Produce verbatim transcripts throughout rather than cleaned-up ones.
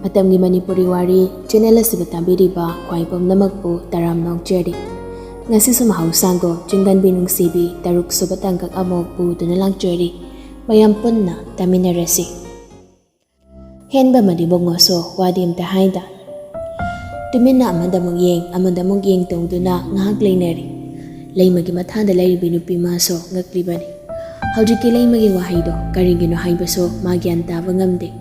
ꯃꯇꯝꯒꯤ ꯃꯅꯤꯄꯨꯔꯤ ꯋꯥꯔꯤ ꯆꯦꯅꯦꯜ ꯑꯁꯤꯕꯨ ꯇꯥꯕꯤꯔꯤꯕ ꯈ꯭ꯋꯥꯏ ꯄꯨꯝꯅꯃꯛꯄꯨ ꯇꯔꯥꯝꯅ ꯑꯣꯛꯆꯔꯤ꯫ ꯉꯁꯤꯁꯨ ꯃꯍꯧꯁꯥꯒꯨꯝ ꯆꯤꯡꯒꯟꯕꯤ ꯅꯨꯡꯁꯤꯕꯤ ꯇꯔꯨꯛ ꯁꯨꯕ ꯇꯥꯡꯀꯛ ꯑꯃ ꯄꯨꯗꯨꯅ ꯂꯥꯛꯆꯔꯤ꯫ ꯃꯌꯥꯝ ꯄꯨꯟꯅ ꯇꯥꯃꯤꯟꯅꯔꯁꯤ꯫ ꯍꯦꯟꯕ ꯑꯃꯗꯤ ꯕꯨꯡꯉꯣꯁꯨ ꯋꯥꯗꯤ ꯑꯝꯇ ꯍꯥꯏꯗ꯫ ꯇꯨꯃꯤꯟꯅ ꯑꯃꯗ ꯑꯃꯨꯛ ꯌꯦꯡ, ꯑꯃꯗ ꯑꯃꯨꯛ ꯌꯦꯡ ꯇꯧꯗꯨꯅ ꯉꯥꯏꯍꯥꯛ ꯂꯩꯅꯔꯤ꯫ ꯂꯩꯃꯒꯤ ꯃꯊꯥꯗ ꯂꯩꯔꯤꯕꯤ ꯅꯨꯄꯤ ꯃꯥꯁꯨ ꯉꯛꯂꯤꯕꯅꯤ꯫ ꯍꯧꯖꯤꯛꯀꯤ ꯂꯩꯃꯒꯤ ꯋꯥꯍꯩꯗꯣ ꯀꯔꯤꯒꯤꯅꯣ ꯍꯥꯏꯕꯁꯨ ꯃꯥ ꯒ꯭ꯌꯥꯟ ꯇꯥꯕ ꯉꯝꯗꯦ꯫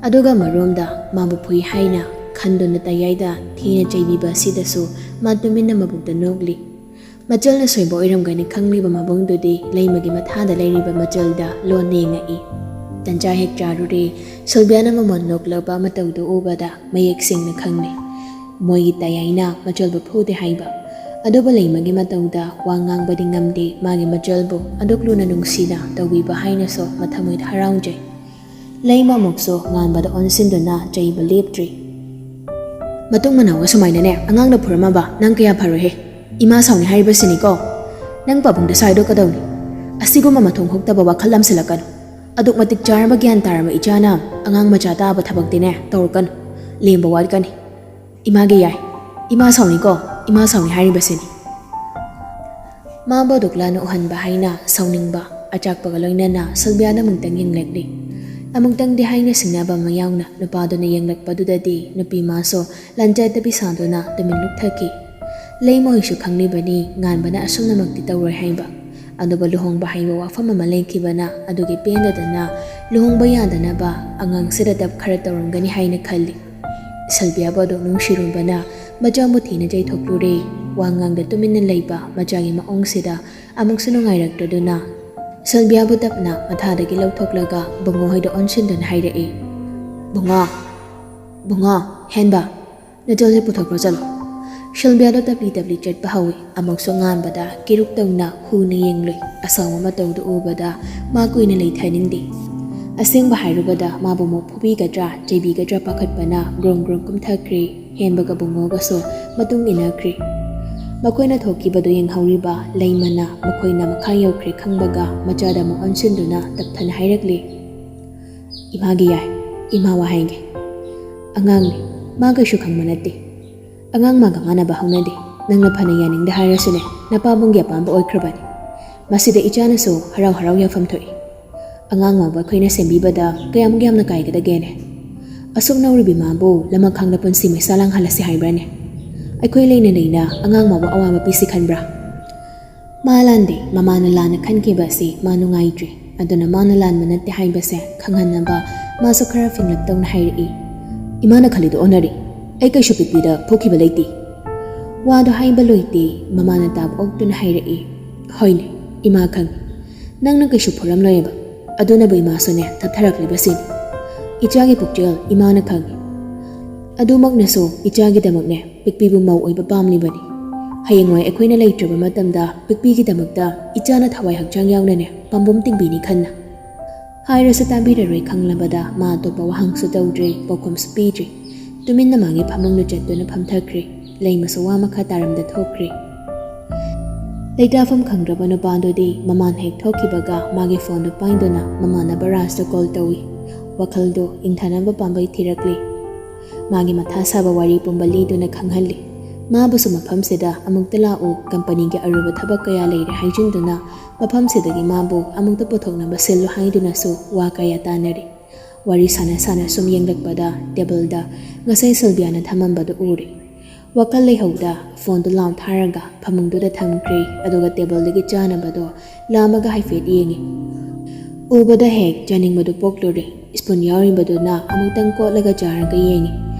ꯑꯗꯨꯒ ꯑꯃꯔꯣꯝꯗ ꯃꯥꯕꯨ ꯐꯨꯏ ꯍꯥꯏꯅ ꯈꯟꯗꯨꯅ ꯇꯌꯥꯏꯗ ꯊꯤꯅ ꯆꯩꯕꯤꯕ ꯑꯁꯤꯗꯁꯨ ꯃꯥ ꯇꯨꯃꯤꯟꯅ ꯃꯕꯨꯛꯇ ꯅꯣꯛꯂꯤ꯫ ꯃꯆꯜꯅ ꯁꯣꯏꯕ ꯑꯣꯏꯔꯝꯒꯅꯤ ꯈꯪꯂꯤꯕ ꯃꯕꯨꯡꯗꯨꯗꯤ ꯂꯩꯃꯒꯤ ꯃꯊꯥꯗ ꯂꯩꯔꯤꯕ ꯃꯆꯜꯗ ꯂꯣꯟꯅ ꯌꯦꯡꯉꯛꯏ꯫ ꯇꯟꯖꯥ ꯍꯦꯛ ꯆꯥꯔꯨꯔꯦ, ꯁꯤꯜꯚꯤꯌꯥꯅ ꯃꯃꯣꯟ ꯅꯣꯛꯂꯕ ꯃꯇꯧꯗꯨ ꯎꯕꯗ ꯃꯌꯦꯛ ꯁꯦꯡꯅ ꯈꯪꯂꯦ꯫ ꯃꯣꯏꯒꯤ ꯇꯌꯥꯏꯅ ꯃꯆꯜꯕꯨ ꯐꯨꯗꯦ ꯍꯥꯏꯕ꯫ ꯑꯗꯨꯕꯨ ꯂꯩꯃꯒꯤ ꯃꯇꯧꯗ ꯋꯥ ꯉꯥꯡꯕꯗꯤ ꯉꯝꯗꯦ, ꯃꯥꯒꯤ ꯃꯆꯜꯕꯨ ꯑꯗꯨꯛ ꯂꯨꯅ ꯅꯨꯡꯁꯤꯅ ꯇꯧꯕꯤꯕ ꯍꯥꯏꯅꯁꯨ ꯃꯊꯃꯣꯏꯗ ꯍꯔꯥꯎꯖꯩ꯫ ꯂꯩꯃ ꯑꯃꯨꯛꯁꯨ ꯉꯥꯟꯕꯗ ꯑꯣꯟꯁꯤꯟꯗꯨꯅ ꯆꯩꯕ ꯂꯦꯞꯇ꯭ꯔꯤ꯫ ꯃꯇꯨꯡ ꯃꯅꯥꯎ ꯑꯁꯨꯃꯥꯏꯅꯅꯦ ꯑꯉꯥꯡꯅ ꯐꯨꯔꯝꯃꯕ ꯅꯪ ꯀꯌꯥ ꯐꯔꯣꯏꯍꯦ꯫ ꯏꯃꯥ ꯁꯥꯎꯅꯤ ꯍꯥꯏꯔꯤꯕꯁꯤꯅꯤꯀꯣ꯫ ꯅꯪ ꯄꯥꯕꯨꯡꯗ ꯁꯥꯏꯗꯣ ꯀꯗꯧꯅꯤ? ꯑꯁꯤꯒꯨꯝꯕ ꯃꯊꯣꯡ ꯍꯨꯛꯇꯕ ꯋꯥꯈꯜ ꯂꯥꯝꯁꯤꯜꯂꯛꯀꯅꯨ꯫ ꯑꯗꯨꯛ ꯃꯇꯤꯛ ꯆꯥꯔꯕ ꯒ꯭ꯌꯥꯟ ꯇꯥꯔꯕ ꯏꯆꯥꯅ ꯑꯉꯥꯡ ꯃꯆꯥ ꯇꯥꯕ ꯊꯕꯛꯇꯤꯅꯦ ꯇꯧꯔꯛꯀꯅꯨ꯫ ꯂꯦꯝꯕ ꯋꯥꯠꯀꯅꯤ꯫ ꯏꯃꯥꯒꯤ ꯌꯥꯏ꯫ ꯏꯃꯥ ꯁꯥꯎꯅꯤꯀꯣ꯫ ꯏꯃꯥ ꯁꯥꯎꯅꯤ ꯍꯥꯏꯔꯤꯕꯁꯤꯅꯤ꯫ ꯃꯥꯕꯨ ꯑꯗꯨꯛ ꯂꯥꯟꯅ ꯎꯍꯟꯕ ꯍꯥꯏꯅ ꯁꯥꯎꯅꯤꯡꯕ ꯑꯆꯥꯛꯄꯒ ꯂꯣꯏꯅꯅ ꯁꯤꯜꯚꯤꯌꯥꯗ ꯑꯃꯨꯛꯇꯪ ꯌꯦꯡꯂꯛꯂꯤ꯫ ꯑꯃꯨꯛꯇꯪꯗꯤ ꯍꯥꯏꯅ ꯁꯤꯡꯅꯕ ꯑꯃ ꯌꯥꯎꯅ ꯅꯨꯄꯥꯗꯨꯅ ꯌꯦꯡꯂꯛꯄꯗꯨꯗꯗꯤ ꯅꯨꯄꯤ ꯃꯥꯁꯨ ꯂꯥꯟꯖꯗꯕꯤ ꯁꯥꯗꯨꯅ ꯇꯨꯃꯤꯟ ꯂꯨꯞꯊꯈꯤ꯫ ꯂꯩꯃꯍꯣꯏꯁꯨ ꯈꯪꯂꯤꯕꯅꯤ ꯉꯥꯟꯕꯅ ꯑꯁꯨꯝꯅꯃꯛꯇꯤ ꯇꯧꯔꯣꯏ ꯍꯥꯏꯕ꯫ ꯑꯗꯨꯕꯨ ꯂꯨꯍꯣꯡꯕ ꯍꯥꯏꯕ ꯋꯥꯐꯝ ꯑꯃ ꯂꯩꯈꯤꯕꯅ ꯑꯗꯨꯒꯤ ꯄꯦꯟꯗꯗꯅ ꯂꯨꯍꯣꯡꯕ ꯌꯥꯗꯅꯕ ꯑꯉꯥꯡꯁꯤꯗ ꯗꯞ ꯈꯔ ꯇꯧꯔꯝꯒꯅꯤ ꯍꯥꯏꯅ ꯈꯜꯂꯤ꯫ ꯁꯤꯜꯚꯤꯌꯥꯕꯨ ꯑꯗꯨꯛ ꯅꯨꯡꯁꯤꯔꯨꯕꯅ ꯃꯆꯥꯕꯨ ꯊꯤꯅ ꯆꯩꯊꯣꯛꯂꯨꯔꯦ꯫ ꯋꯥ ꯉꯥꯡꯗ ꯇꯨꯃꯤꯟꯅ ꯂꯩꯕ ꯃꯆꯥꯒꯤ ꯃꯑꯣꯡꯁꯤꯗ ꯑꯃꯨꯛꯁꯨ ꯅꯨꯡꯉꯥꯏꯔꯛꯇ꯭ꯔꯗꯨꯅ ꯁꯤꯜꯚꯤꯌꯥꯕꯨ ꯇꯞꯅ ꯃꯊꯥꯗꯒꯤ ꯂꯧꯊꯣꯛꯂꯒ ꯕꯨꯡꯉꯣ ꯍꯣꯏꯗ ꯑꯣꯟꯁꯤꯟꯗꯨꯅ ꯍꯥꯏꯔꯛꯏ, "ꯕꯨꯡꯉꯣ, ꯕꯨꯡꯉꯣ, ꯍꯦꯟꯕ, ꯅꯆꯜꯁꯦ ꯄꯨꯊꯣꯛꯈ꯭ꯔꯣ ꯆꯠꯂꯣ꯫" ꯁꯤꯜꯚꯤꯌꯥꯗꯣ ꯇꯞꯂꯤ ꯇꯞꯂꯤ ꯆꯠꯄ ꯍꯧꯏ꯫ ꯑꯃꯨꯛꯁꯨ ꯉꯥꯟꯕꯗ ꯀꯤꯔꯨꯛ ꯇꯧꯅ ꯍꯨꯅ ꯌꯦꯡꯂꯨꯏ꯫ ꯑꯁꯥꯎꯕ ꯃꯇꯧꯗꯨ ꯎꯕꯗ ꯃꯥ ꯀꯨꯏꯅ ꯂꯩꯊꯅꯤꯡꯗꯦ꯫ ꯑꯁꯦꯡꯕ ꯍꯥꯏꯔꯕꯗ ꯃꯥꯕꯨ ꯑꯃꯨꯛ ꯐꯨꯕꯤꯒꯗ꯭ꯔꯥ ꯆꯩꯕꯤꯒꯗ꯭ꯔꯥ ꯄꯥꯈꯠꯄꯅ ꯒ꯭ꯔꯣꯡ ꯒ꯭ꯔꯣꯡ ꯀꯨꯝꯊꯈ꯭ꯔꯦ꯫ ꯍꯦꯟꯕꯒ ꯕꯨꯡꯉꯣꯒꯁꯨ ꯃꯇꯨꯡ ꯏꯟꯅꯈ꯭ꯔꯦ꯫ ꯃꯈꯣꯏꯅ ꯊꯣꯛꯈꯤꯕꯗꯨ ꯌꯦꯡꯍꯧꯔꯤꯕ ꯂꯩꯃꯅ ꯃꯈꯣꯏꯅ ꯃꯈꯥ ꯌꯧꯈ꯭ꯔꯦ ꯈꯪꯕꯒ ꯃꯆꯥꯗ ꯑꯃꯨꯛ ꯑꯣꯟꯁꯤꯟꯗꯨꯅ ꯇꯞꯊꯅ ꯍꯥꯏꯔꯛꯂꯤ, "ꯏꯃꯥꯒꯤ ꯌꯥꯏ, ꯏꯃꯥ ꯋꯥ ꯍꯥꯏꯒꯦ꯫" ꯑꯉꯥꯡꯅꯤ, ꯃꯥ ꯀꯩꯁꯨ ꯈꯪꯕ ꯅꯠꯇꯦ꯫ ꯑꯉꯥꯡ ꯃꯥꯒ ꯃꯥꯟꯅꯕ ꯍꯧꯅꯗꯦ꯫ ꯅꯪꯅ ꯐꯅ ꯌꯥꯅꯤꯡꯗꯦ ꯍꯥꯏꯔꯁꯨꯅꯦ, ꯅꯄꯥꯕꯨꯡꯒꯤ ꯑꯄꯥꯝꯕ ꯑꯣꯏꯈ꯭ꯔꯕꯅꯤ꯫ ꯃꯁꯤꯗ ꯏꯆꯥꯅꯁꯨ ꯍꯔꯥꯎ ꯍꯔꯥꯎ ꯌꯥꯐꯝ ꯊꯣꯛꯏ꯫ ꯑꯉꯥꯡ ꯃꯥꯕꯨ ꯑꯩꯈꯣꯏꯅ ꯁꯦꯝꯕꯤꯕꯗ ꯀꯌꯥꯃꯨꯛ ꯌꯥꯝꯅ ꯀꯥꯏꯒꯗꯒꯦꯅꯦ? ꯑꯁꯨꯛ ꯅꯧꯔꯤꯕꯤ ꯃꯥꯕꯨ ꯂꯃꯟ ꯈꯥꯡꯗ ꯄꯨꯟꯁꯤ ꯃꯩꯁꯥ ꯂꯥꯡꯍꯜꯂꯁꯤ ꯍꯥꯏꯕ꯭ꯔꯥꯅꯦ? ꯑꯩꯈꯣꯏ ꯂꯩꯅ ꯂꯩꯅ ꯑꯉꯥꯡ ꯃꯥꯕꯨ ꯑꯋꯥꯕ ꯄꯤꯁꯤ ꯈꯟꯕ꯭ꯔꯥ? ꯃꯥ ꯂꯥꯟꯗꯦ, ꯃꯃꯥꯅ ꯂꯥꯟꯅ ꯈꯟꯈꯤꯕ ꯑꯁꯤ ꯃꯥ ꯅꯨꯡꯉꯥꯏꯇ꯭ꯔꯤ꯫ ꯑꯗꯨꯅ ꯃꯥꯅ ꯂꯥꯟꯕ ꯅꯠꯇꯦ ꯍꯥꯏꯕꯁꯦ ꯈꯪꯍꯟꯅꯕ ꯃꯥꯁꯨ ꯈꯔ ꯐꯤꯡꯂꯞ ꯇꯧꯅ ꯍꯥꯏꯔꯛꯏ꯫ "ꯏꯃꯥꯅ ꯈꯜꯂꯤꯗꯣ ꯑꯣꯟꯅꯔꯤ꯫ ꯑꯩ ꯀꯩꯁꯨ ꯄꯤꯛꯄꯤꯗ ꯐꯨꯈꯤꯕ ꯂꯩꯇꯦ꯫" ꯋꯥꯗꯣ ꯍꯥꯏꯕ ꯂꯣꯏꯇꯦ, ꯃꯃꯥꯅ ꯇꯥꯕ ꯑꯣꯛꯇꯨꯅ ꯍꯥꯏꯔꯛꯏ꯫ "ꯍꯣꯏꯅꯦ, ꯏꯃꯥ ꯈꯪꯉꯤ꯫ ꯅꯪꯅ ꯀꯩꯁꯨ ꯐꯨꯔꯝꯂꯣꯏꯑꯕ꯫ ꯑꯗꯨꯅꯕꯨ ꯏꯃꯥꯁꯨꯅꯦ ꯇꯞꯊꯔꯛꯂꯤꯕꯁꯤꯅꯤ꯫ ꯏꯆꯥꯒꯤ ꯄꯨꯛꯆꯦꯜ ꯏꯃꯥꯅ ꯈꯪꯉꯤ꯫ ꯑꯗꯨꯃꯛꯅꯁꯨ ꯏꯆꯥꯒꯤꯗꯃꯛꯅꯦ ꯄꯤꯛꯄꯤꯕꯨ ꯃꯧ ꯑꯣꯏꯕ ꯄꯥꯝꯂꯤꯕꯅꯤ꯫ ꯍꯌꯦꯡꯋꯥꯏ ꯑꯩꯈꯣꯏꯅ ꯂꯩꯇ꯭ꯔꯕ ꯃꯇꯝꯗ ꯄꯤꯛꯄꯤꯒꯤꯗꯃꯛꯇ ꯏꯆꯥꯅ ꯊꯋꯥꯏ ꯍꯛꯆꯥꯡ ꯌꯥꯎꯅꯅꯦ ꯄꯥꯝꯕꯣꯝ ꯇꯤꯡꯕꯤꯅꯤ ꯈꯟꯅ꯫" ꯍꯥꯏꯔꯁꯨ ꯇꯥꯕꯤꯔꯔꯣꯏ ꯈꯪꯂꯕꯗ ꯃꯥ ꯑꯇꯣꯞꯄ ꯋꯥꯍꯪꯁꯨ ꯇꯧꯗ꯭ꯔꯦ, ꯄꯥꯎꯈꯨꯝꯁꯨ ꯄꯤꯗ꯭ꯔꯦ꯫ ꯇꯨꯃꯤꯟꯅ ꯃꯥꯒꯤ ꯐꯃꯨꯡꯗ ꯆꯠꯇꯨꯅ ꯐꯝꯊꯈ꯭ꯔꯦ꯫ ꯂꯩꯃꯁꯨ ꯋꯥ ꯃꯈꯥ ꯇꯥꯔꯝꯗ ꯊꯣꯛꯈ꯭ꯔꯦ꯫ ꯂꯩꯇꯥꯐꯝ ꯈꯪꯗ꯭ꯔꯕ ꯅꯨꯄꯥꯗꯨꯗꯤ ꯃꯃꯥꯟ ꯍꯦꯛ ꯊꯣꯛꯈꯤꯕꯒ ꯃꯥꯒꯤ ꯐꯣꯟꯗꯨ ꯄꯥꯏꯗꯨꯅ ꯃꯃꯥꯟꯅꯕ ꯔꯥꯖꯇ ꯀꯣꯜ ꯇꯧꯏ꯫ ꯋꯥꯈꯜꯗꯨ ꯏꯪꯊꯅꯕ ꯄꯥꯝꯕꯩ ꯊꯤꯔꯛꯂꯤ꯫ ꯃꯥꯒꯤ ꯃꯊꯥ ꯁꯥꯕ ꯋꯥꯔꯤ ꯄꯨꯝꯕ ꯂꯤꯗꯨꯅ ꯈꯪꯍꯜꯂꯤ꯫ ꯃꯥꯕꯨꯁꯨ ꯃꯐꯝꯁꯤꯗ ꯑꯃꯨꯛꯇ ꯂꯥꯛꯎ, ꯀꯝꯄꯅꯤꯒꯤ ꯑꯔꯨꯕ ꯊꯕꯛ ꯀꯌꯥ ꯂꯩꯔꯦ ꯍꯥꯏꯖꯤꯟꯗꯨꯅ ꯃꯐꯝꯁꯤꯗꯒꯤ ꯃꯥꯕꯨ ꯑꯃꯨꯛꯇ ꯄꯨꯊꯣꯛꯅꯕ ꯁꯤꯜꯂꯨ ꯍꯥꯏꯗꯨꯅꯁꯨ ꯋꯥ ꯀꯌꯥ ꯇꯥꯅꯔꯤ꯫ ꯋꯥꯔꯤ ꯁꯥꯟꯅ ꯁꯥꯟꯅ ꯁꯨꯝ ꯌꯦꯡꯂꯛꯄꯗ ꯇꯦꯕꯜꯗ ꯉꯁꯥꯏ ꯁꯤꯜꯚꯤꯌꯥꯅ ꯊꯝꯃꯝꯕꯗꯨ ꯎꯔꯦ꯫ ꯋꯥꯈꯜ ꯂꯩꯍꯧꯗ ꯐꯣꯟꯗꯨ ꯂꯥꯎ ꯊꯥꯔꯒ ꯐꯃꯨꯡꯗꯨꯗ ꯊꯝꯈ꯭ꯔꯦ, ꯑꯗꯨꯒ ꯇꯦꯕꯜꯗꯒꯤ ꯆꯥꯅꯕꯗꯣ ꯂꯥꯝꯃꯒ ꯍꯥꯏꯐꯦꯠ ꯌꯦꯡꯉꯤ꯫ ꯎꯕꯗ ꯍꯦꯛ ꯆꯥꯅꯤꯡꯕꯗꯨ ꯄꯣꯛꯂꯨꯔꯦ꯫ ꯁ꯭ꯄꯨꯟ ꯌꯥꯎꯔꯤꯕꯗꯨꯅ ꯑꯃꯨꯛꯇꯪ ꯀꯣꯠꯂꯒ ꯆꯥꯔꯒ ꯌꯦꯡꯉꯤ꯫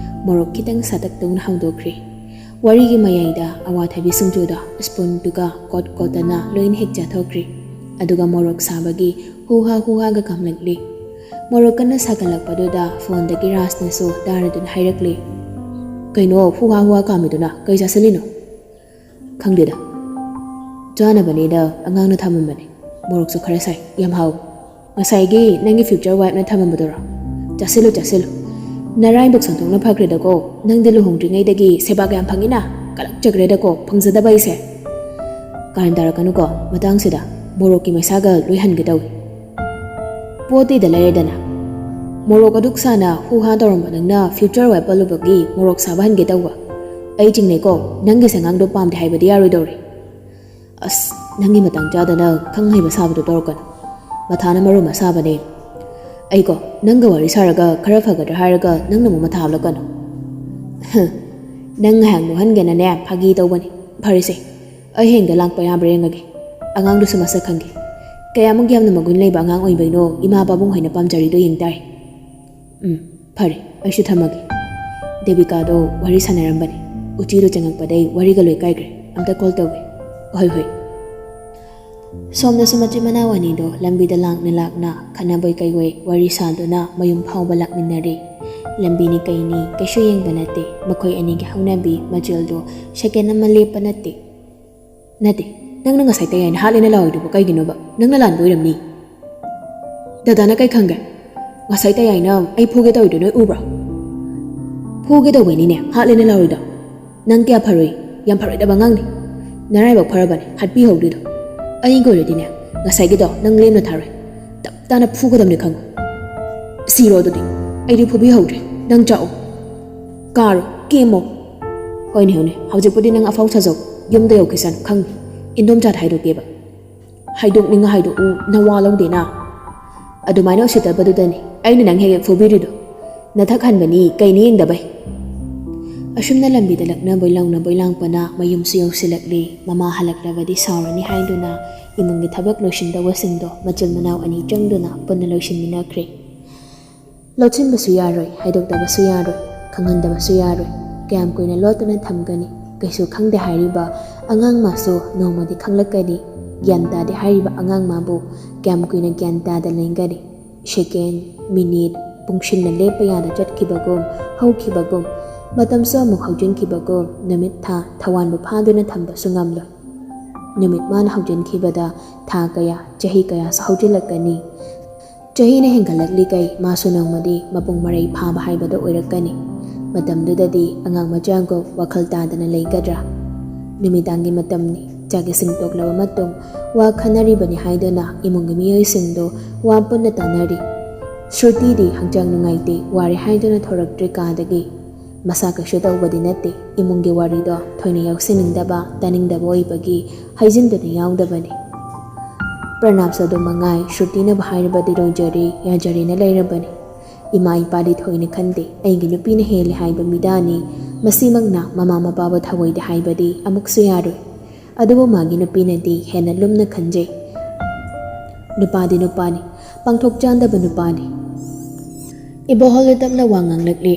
ꯃꯣꯔꯣꯛ ꯈꯤꯇꯪ ꯁꯥꯇꯛ ꯇꯧꯅ ꯍꯧꯗꯣꯛꯈ꯭ꯔꯦ꯫ ꯋꯥꯔꯤꯒꯤ ꯃꯌꯥꯏꯗ ꯑꯋꯥꯊꯕꯤ ꯁꯤꯡꯖꯨꯗꯣ ꯁ꯭ꯄꯨꯟꯗꯨꯒ ꯀꯣꯠ ꯀꯣꯠꯇꯅ ꯂꯣꯏꯅ ꯍꯦꯛ ꯆꯥꯊꯣꯛꯈ꯭ꯔꯦ꯫ ꯑꯗꯨꯒ ꯃꯣꯔꯣꯛ ꯁꯥꯕꯒꯤ ꯍꯨꯍꯥ ꯍꯨꯍꯥꯒ ꯀꯥꯝꯂꯛꯂꯤ꯫ ꯃꯣꯔꯣꯛ ꯀꯟꯅ ꯁꯥꯒꯠꯂꯛꯄꯗꯨꯗ ꯐꯣꯟꯗꯒꯤ ꯔꯥꯖꯅꯁꯨ ꯇꯥꯔꯗꯨꯅ ꯍꯥꯏꯔꯛꯂꯤ꯫ "ꯀꯩꯅꯣ ꯍꯨꯍꯥ ꯍꯨꯍꯥ ꯀꯥꯝꯃꯤꯗꯨꯅ? ꯀꯩ ꯆꯥꯁꯤꯜꯂꯤꯅꯣ?" "ꯈꯪꯗꯦꯗ, ꯆꯥꯅꯕꯅꯦꯅ ꯑꯉꯥꯡꯅ ꯊꯝꯃꯝꯕꯅꯦ꯫ ꯃꯣꯔꯣꯛꯁꯨ ꯈꯔ ꯁꯥꯏ, ꯌꯥꯝ ꯍꯥꯎ꯫ ꯉꯁꯥꯏꯒꯤ ꯅꯪꯒꯤ ꯐ꯭ꯌꯨꯆꯔ ꯋꯥꯏꯐꯅ ꯊꯝꯃꯝꯕꯗꯨꯔꯣ? ꯆꯥꯁꯤꯜꯂꯨ, ꯆꯥꯁꯤꯜꯂꯨ꯫ ꯅꯔꯥꯏꯕꯛ ꯁꯣꯟꯊꯣꯛꯅ ꯐꯈ꯭ꯔꯦꯗꯀꯣ, ꯅꯪꯗꯤ ꯂꯨꯍꯣꯡꯗ꯭ꯔꯤꯉꯩꯗꯒꯤ ꯁꯦꯕꯥ ꯀꯌꯥꯝ ꯐꯪꯉꯤꯅ? ꯀꯂꯛꯆꯈ꯭ꯔꯦꯗꯀꯣ, ꯐꯪꯖꯗꯕ ꯑꯩꯁꯦ꯫" "ꯀꯥꯔꯟ ꯇꯥꯔꯛꯀꯅꯨꯀꯣ, ꯃꯇꯥꯡꯁꯤꯗ ꯃꯣꯔꯣꯛꯀꯤ ꯃꯩꯁꯥꯒ ꯂꯣꯏ ꯍꯟꯒꯦ ꯇꯧꯏ꯫" "ꯄꯣꯠꯇꯤꯗ ꯂꯩꯔꯦꯗꯅ, ꯃꯣꯔꯣꯛ ꯑꯗꯨꯛ ꯁꯥꯅ ꯍꯨ ꯍꯥ ꯇꯧꯔꯝꯕ ꯅꯪꯅ future wife ꯄꯜꯂꯨꯕꯒꯤ ꯃꯣꯔꯣꯛ ꯁꯥꯕ ꯍꯟꯒꯦ ꯇꯧꯕ? ꯑꯩ ꯆꯤꯡꯅꯩꯀꯣ, ꯅꯪꯒꯤ ꯁꯉꯥꯡꯗꯣ ꯄꯥꯝꯗꯦ ꯍꯥꯏꯕꯗꯤ ꯌꯥꯔꯣꯏꯗꯧꯔꯦ꯫ ꯑꯁ, ꯅꯪꯒꯤ ꯃꯇꯥꯡ ꯆꯥꯗꯅ ꯈꯪ ꯍꯩꯕ ꯁꯥꯕꯗꯣ ꯇꯧꯔꯛꯀꯅꯨ꯫ ꯃꯊꯥꯅ ꯃꯔꯣꯝ ꯑꯃ ꯁꯥꯕꯅꯦ꯫ ꯑꯩꯀꯣ, ꯅꯪꯒ ꯋꯥꯔꯤ ꯁꯥꯔꯒ ꯈꯔ ꯐꯒꯗ꯭ꯔꯥ ꯍꯥꯏꯔꯒ ꯅꯪꯅ ꯑꯃꯨꯛ ꯃꯊꯥ ꯍꯥꯞꯂꯛꯀꯅꯨ꯫ ꯍ, ꯅꯪ ꯉꯥꯏꯍꯥꯛ ꯅꯣꯛꯍꯟꯒꯦꯅꯅꯦ ꯐꯥꯒꯤ ꯇꯧꯕꯅꯦ꯫ ꯐꯔꯦꯁꯦ, ꯑꯩ ꯍꯌꯦꯡꯗ ꯂꯥꯛꯄ ꯌꯥꯕ꯭ꯔꯥ ꯌꯦꯡꯉꯒꯦ꯫ ꯑꯉꯥꯡꯗꯨꯁꯨ ꯃꯁꯛ ꯈꯪꯒꯦ꯫ ꯀꯌꯥꯃꯨꯛ ꯌꯥꯝꯅ ꯃꯒꯨꯟ ꯂꯩꯕ ꯑꯉꯥꯡ ꯑꯣꯏꯕꯩꯅꯣ ꯏꯃꯥ ꯄꯥꯕꯨꯡ ꯍꯣꯏꯅ ꯄꯥꯝꯖꯔꯤꯗꯣ ꯌꯦꯡ ꯇꯥꯔꯦ꯫ ꯎꯝ, ꯐꯔꯦ, ꯑꯩꯁꯨ ꯊꯝꯃꯒꯦ꯫ ꯗꯦꯕꯤꯀꯥꯗꯣ ꯋꯥꯔꯤ ꯁꯥꯟꯅꯔꯝꯕꯅꯦ꯫ ꯎꯆꯤꯗꯣ ꯆꯪꯉꯛꯄꯗꯩ ꯋꯥꯔꯤꯒ ꯂꯣꯏ ꯀꯥꯏꯈ꯭ꯔꯦ꯫ ꯑꯝꯇ call ꯇꯧꯒꯦ꯫ ꯍꯣꯏ, ꯍꯣꯏ꯫ ꯁꯣꯝꯗꯁꯨ ꯃꯆꯤꯟ ꯃꯅꯥꯎ ꯑꯅꯤꯗꯣ ꯂꯝꯕꯤꯗ ꯂꯥꯛꯅ ꯂꯥꯛꯅ ꯈꯠꯅꯕꯣꯏ ꯀꯩꯕꯣꯏ ꯋꯥꯔꯤ ꯁꯥꯗꯨꯅ ꯃꯌꯨꯝ ꯐꯥꯎꯕ ꯂꯥꯛꯃꯤꯟꯅꯔꯦ꯫ ꯂꯝꯕꯤꯅꯤ ꯀꯩꯅꯤ ꯀꯩꯁꯨ ꯌꯦꯡꯕ ꯅꯠꯇꯦ꯫ ꯃꯈꯣꯏ ꯑꯅꯤꯒꯤ ꯍꯧꯅꯕꯤ ꯃꯆꯦꯜꯗꯣ second ꯑꯃ ꯂꯦꯞꯄ ꯅꯠꯇꯦ꯫ ꯅꯠꯇꯦ, ꯅꯪꯅ ꯉꯁꯥꯏ ꯇꯌꯥꯏꯅ ꯍꯥꯠꯂꯦꯅ ꯂꯥꯎꯔꯤꯗꯨꯕꯨ ꯀꯩꯒꯤꯅꯣꯕ? ꯅꯪꯅ ꯂꯥꯟꯕ ꯑꯣꯏꯔꯝꯅꯤ꯫ ꯗꯗꯥꯅ ꯀꯩ ꯈꯪꯒꯦ? ꯉꯁꯥꯏ ꯇꯌꯥꯏꯅ ꯑꯩ ꯐꯨꯒꯦ ꯇꯧꯔꯤꯗꯣ ꯅꯣꯏ ꯎꯕ꯭ꯔꯣ? ꯐꯨꯒꯦ ꯇꯧꯕꯩꯅꯤꯅꯦ ꯍꯥꯠꯂꯦꯅ ꯂꯥꯎꯔꯤꯗꯣ꯫ ꯅꯪ ꯀꯌꯥ ꯐꯔꯨꯏ, ꯌꯥꯝ ꯐꯔꯣꯏꯗꯕ ꯑꯉꯥꯡꯅꯤ꯫ ꯅꯔꯥꯏꯕꯛ ꯐꯔꯕꯅꯦ ꯍꯥꯠꯄꯤꯍꯧꯗ꯭ꯔꯤꯗꯣ꯫ ꯑꯩꯒꯤ ꯑꯣꯏꯔꯗꯤꯅꯦ, ꯉꯁꯥꯏꯒꯤꯗꯣ ꯅꯪ ꯂꯦꯝꯅ ꯊꯥꯔꯣꯏ꯫ ꯇꯞ ꯇꯥꯅ ꯐꯨꯒꯗꯕꯅꯤ ꯈꯪꯉꯨ꯫ ꯁꯤꯔꯣ ꯑꯗꯨꯗꯤ꯫ ꯑꯩꯗꯤ ꯐꯨꯕꯤꯍꯧꯗ꯭ꯔꯦ꯫ ꯅꯪ ꯆꯥꯛꯑꯣ꯫ ꯀꯥꯔꯣ, ꯀꯦꯝꯃꯣ꯫ ꯍꯣꯏꯅꯦ, ꯍꯣꯏꯅꯦ, ꯍꯧꯖꯤꯛꯄꯨꯗꯤ ꯅꯪ ꯑꯐꯥꯎ ꯁꯥꯖꯧ꯫ ꯌꯨꯝꯗ ꯌꯧꯈꯤꯁꯅꯨ ꯈꯪꯅꯤ꯫ ꯏꯟꯗꯣꯝꯆꯥꯗ ꯍꯥꯏꯗꯣꯛꯀꯦꯕ꯫ ꯍꯥꯏꯗꯣꯛꯅꯤꯡꯉ ꯍꯥꯏꯗꯣꯛꯎ, ꯅꯋꯥ ꯂꯧꯗꯦꯅ꯫ ꯑꯗꯨꯃꯥꯏꯅ ꯎꯁꯤꯠꯇꯕꯗꯨꯗꯅꯤ ꯑꯩꯅ ꯅꯪ ꯍꯦꯛ ꯍꯦꯛ ꯐꯨꯕꯤꯔꯤꯗꯣ꯫ ꯅꯊꯛ ꯍꯟꯕꯅꯤ, ꯀꯩꯅꯤ ꯌꯦꯡꯗꯕꯩ꯫ ꯑꯁꯨꯝꯅ ꯂꯝꯕꯤꯗ ꯂꯛꯅꯕꯣꯏ ꯂꯥꯎꯅꯕꯣꯏ ꯂꯥꯡꯄꯅ ꯃꯌꯨꯝꯁꯨ ꯌꯧꯁꯤꯜꯂꯛꯂꯤ꯫ ꯃꯃꯥ ꯍꯜꯂꯛꯂꯕꯗꯤ ꯁꯥꯎꯔꯅꯤ ꯍꯥꯏꯗꯨꯅ ꯏꯃꯨꯡꯒꯤ ꯊꯕꯛ ꯂꯣꯏꯁꯤꯟꯗꯧꯕꯁꯤꯡꯗꯣ ꯃꯆꯤꯟ ꯃꯅꯥꯎ ꯑꯅꯤ ꯆꯪꯗꯨꯅ ꯄꯨꯟꯅ ꯂꯣꯏꯁꯤꯟꯃꯤꯟꯅꯈ꯭ꯔꯦ꯫ ꯂꯣꯠꯁꯤꯟꯕꯁꯨ ꯌꯥꯔꯣꯏ, ꯍꯥꯏꯗꯣꯛꯇꯕꯁꯨ ꯌꯥꯔꯣꯏ, ꯈꯪꯍꯟꯗꯕꯁꯨ ꯌꯥꯔꯣꯏ꯫ ꯀꯌꯥꯝ ꯀꯨꯏꯅ ꯂꯣꯠꯇꯨꯅ ꯊꯝꯒꯅꯤ? ꯀꯩꯁꯨ ꯈꯪꯗꯦ ꯍꯥꯏꯔꯤꯕ ꯑꯉꯥꯡ ꯃꯥꯁꯨ ꯅꯣꯡꯃꯗꯤ ꯈꯪꯂꯛꯀꯅꯤ꯫ ꯒ꯭ꯌꯥꯟ ꯇꯥꯗꯦ ꯍꯥꯏꯔꯤꯕ ꯑꯉꯥꯡ ꯃꯥꯕꯨ ꯀꯌꯥꯝ ꯀꯨꯏꯅ ꯒ꯭ꯌꯥꯟ ꯇꯥꯗ ꯂꯩꯒꯅꯤ? Second, minute, ꯄꯨꯡꯁꯤꯡꯅ ꯂꯦꯞꯄ ꯌꯥꯗ ꯆꯠꯈꯤꯕꯒꯨꯝ, ꯍꯧꯈꯤꯕꯒꯨꯝ, ꯃꯇꯝꯁꯨ ꯑꯃꯨꯛ ꯍꯧꯖꯤꯟꯈꯤꯕꯒꯨꯝ, ꯅꯨꯃꯤꯠ ꯊꯥ ꯊꯋꯥꯟꯕꯨ ꯐꯥꯗꯨꯅ ꯊꯝꯕꯁꯨ ꯉꯝꯂꯣꯏ꯫ ꯅꯨꯃꯤꯠ ꯃꯥꯅ ꯍꯧꯖꯤꯟꯈꯤꯕꯗ ꯊꯥ ꯀꯌꯥ, ꯆꯍꯤ ꯀꯌꯥꯁꯨ ꯍꯧꯖꯤꯜꯂꯛꯀꯅꯤ꯫ ꯆꯍꯤꯅ ꯍꯦꯟꯒꯠꯂꯛꯂꯤꯈꯩ ꯃꯥꯁꯨ ꯅꯣꯡꯃꯗꯤ ꯃꯄꯨꯡ ꯃꯔꯩ ꯐꯥꯕ ꯍꯥꯏꯕꯗꯣ ꯑꯣꯏꯔꯛꯀꯅꯤ꯫ ꯃꯇꯝꯗꯨꯗꯗꯤ ꯑꯉꯥꯡ ꯃꯆꯥꯒꯨꯝ ꯋꯥꯈꯜ ꯇꯥꯗꯅ ꯂꯩꯒꯗ꯭ꯔꯥ? ꯅꯨꯃꯤꯗꯥꯡꯒꯤ ꯃꯇꯝꯅꯤ꯫ ꯆꯥꯛ ꯏꯁꯤꯡ ꯇꯣꯛꯂꯕ ꯃꯇꯨꯡ ꯋꯥ ꯈꯟꯅꯔꯤꯕꯅꯤ ꯍꯥꯏꯗꯨꯅ ꯏꯃꯨꯡꯒꯤ ꯃꯤꯑꯣꯏꯁꯤꯡꯗꯨ ꯋꯥ ꯄꯨꯟꯅ ꯇꯥꯟꯅꯔꯤ꯫ ꯁ꯭ꯔꯨꯇꯤꯗꯤ ꯍꯛꯆꯥꯡ ꯅꯨꯡꯉꯥꯏꯇꯦ, ꯋꯥꯔꯦ ꯍꯥꯏꯗꯨꯅ ꯊꯣꯔꯛꯇ꯭ꯔꯦ ꯀꯥꯗꯒꯤ꯫ ꯃꯁꯥ ꯀꯩꯁꯨ ꯇꯧꯕꯗꯤ ꯅꯠꯇꯦ, ꯏꯃꯨꯡꯒꯤ ꯋꯥꯔꯤꯗꯣ ꯊꯣꯏꯅ ꯌꯥꯎꯁꯤꯟꯅꯤꯡꯗꯕ, ꯇꯥꯅꯤꯡꯗꯕ ꯑꯣꯏꯕꯒꯤ ꯍꯥꯏꯖꯤꯟꯗꯨꯅ ꯌꯥꯎꯗꯕꯅꯤ꯫ ꯄ꯭ꯔꯅꯥꯞꯁꯨ ꯑꯗꯨ ꯃꯉꯥꯏ, ꯁ꯭ꯔꯨꯇꯤꯅꯕꯨ ꯍꯥꯏꯔꯕꯗꯤ ꯂꯣꯏꯖꯔꯦ, ꯌꯥꯖꯔꯦꯅ ꯂꯩꯔꯕꯅꯤ꯫ ꯏꯃꯥ ꯏꯄꯥꯗꯤ ꯊꯣꯏꯅ ꯈꯟꯗꯦ, ꯑꯩꯒꯤ ꯅꯨꯄꯤꯅ ꯍꯦꯜꯂꯦ ꯍꯥꯏꯕ ꯃꯤꯗꯥꯅꯤ꯫ ꯃꯁꯤꯃꯛꯅ ꯃꯃꯥ ꯃꯄꯥꯕꯨ ꯊꯑꯣꯏꯗꯦ ꯍꯥꯏꯕꯗꯤ ꯑꯃꯨꯛꯁꯨ ꯌꯥꯔꯣꯏ꯫ ꯑꯗꯨꯕꯨ ꯃꯥꯒꯤ ꯅꯨꯄꯤꯅꯗꯤ ꯍꯦꯟꯅ ꯂꯨꯝꯅ ꯈꯟꯖꯩ꯫ ꯅꯨꯄꯥꯗꯤ ꯅꯨꯄꯥꯅꯤ, ꯄꯥꯡꯊꯣꯛ ꯆꯥꯟꯗꯕ ꯅꯨꯄꯥꯅꯤ꯫ ꯏꯕꯣꯍꯜꯅ ꯇꯞꯅ ꯋꯥ ꯉꯥꯡꯂꯛꯂꯤ꯫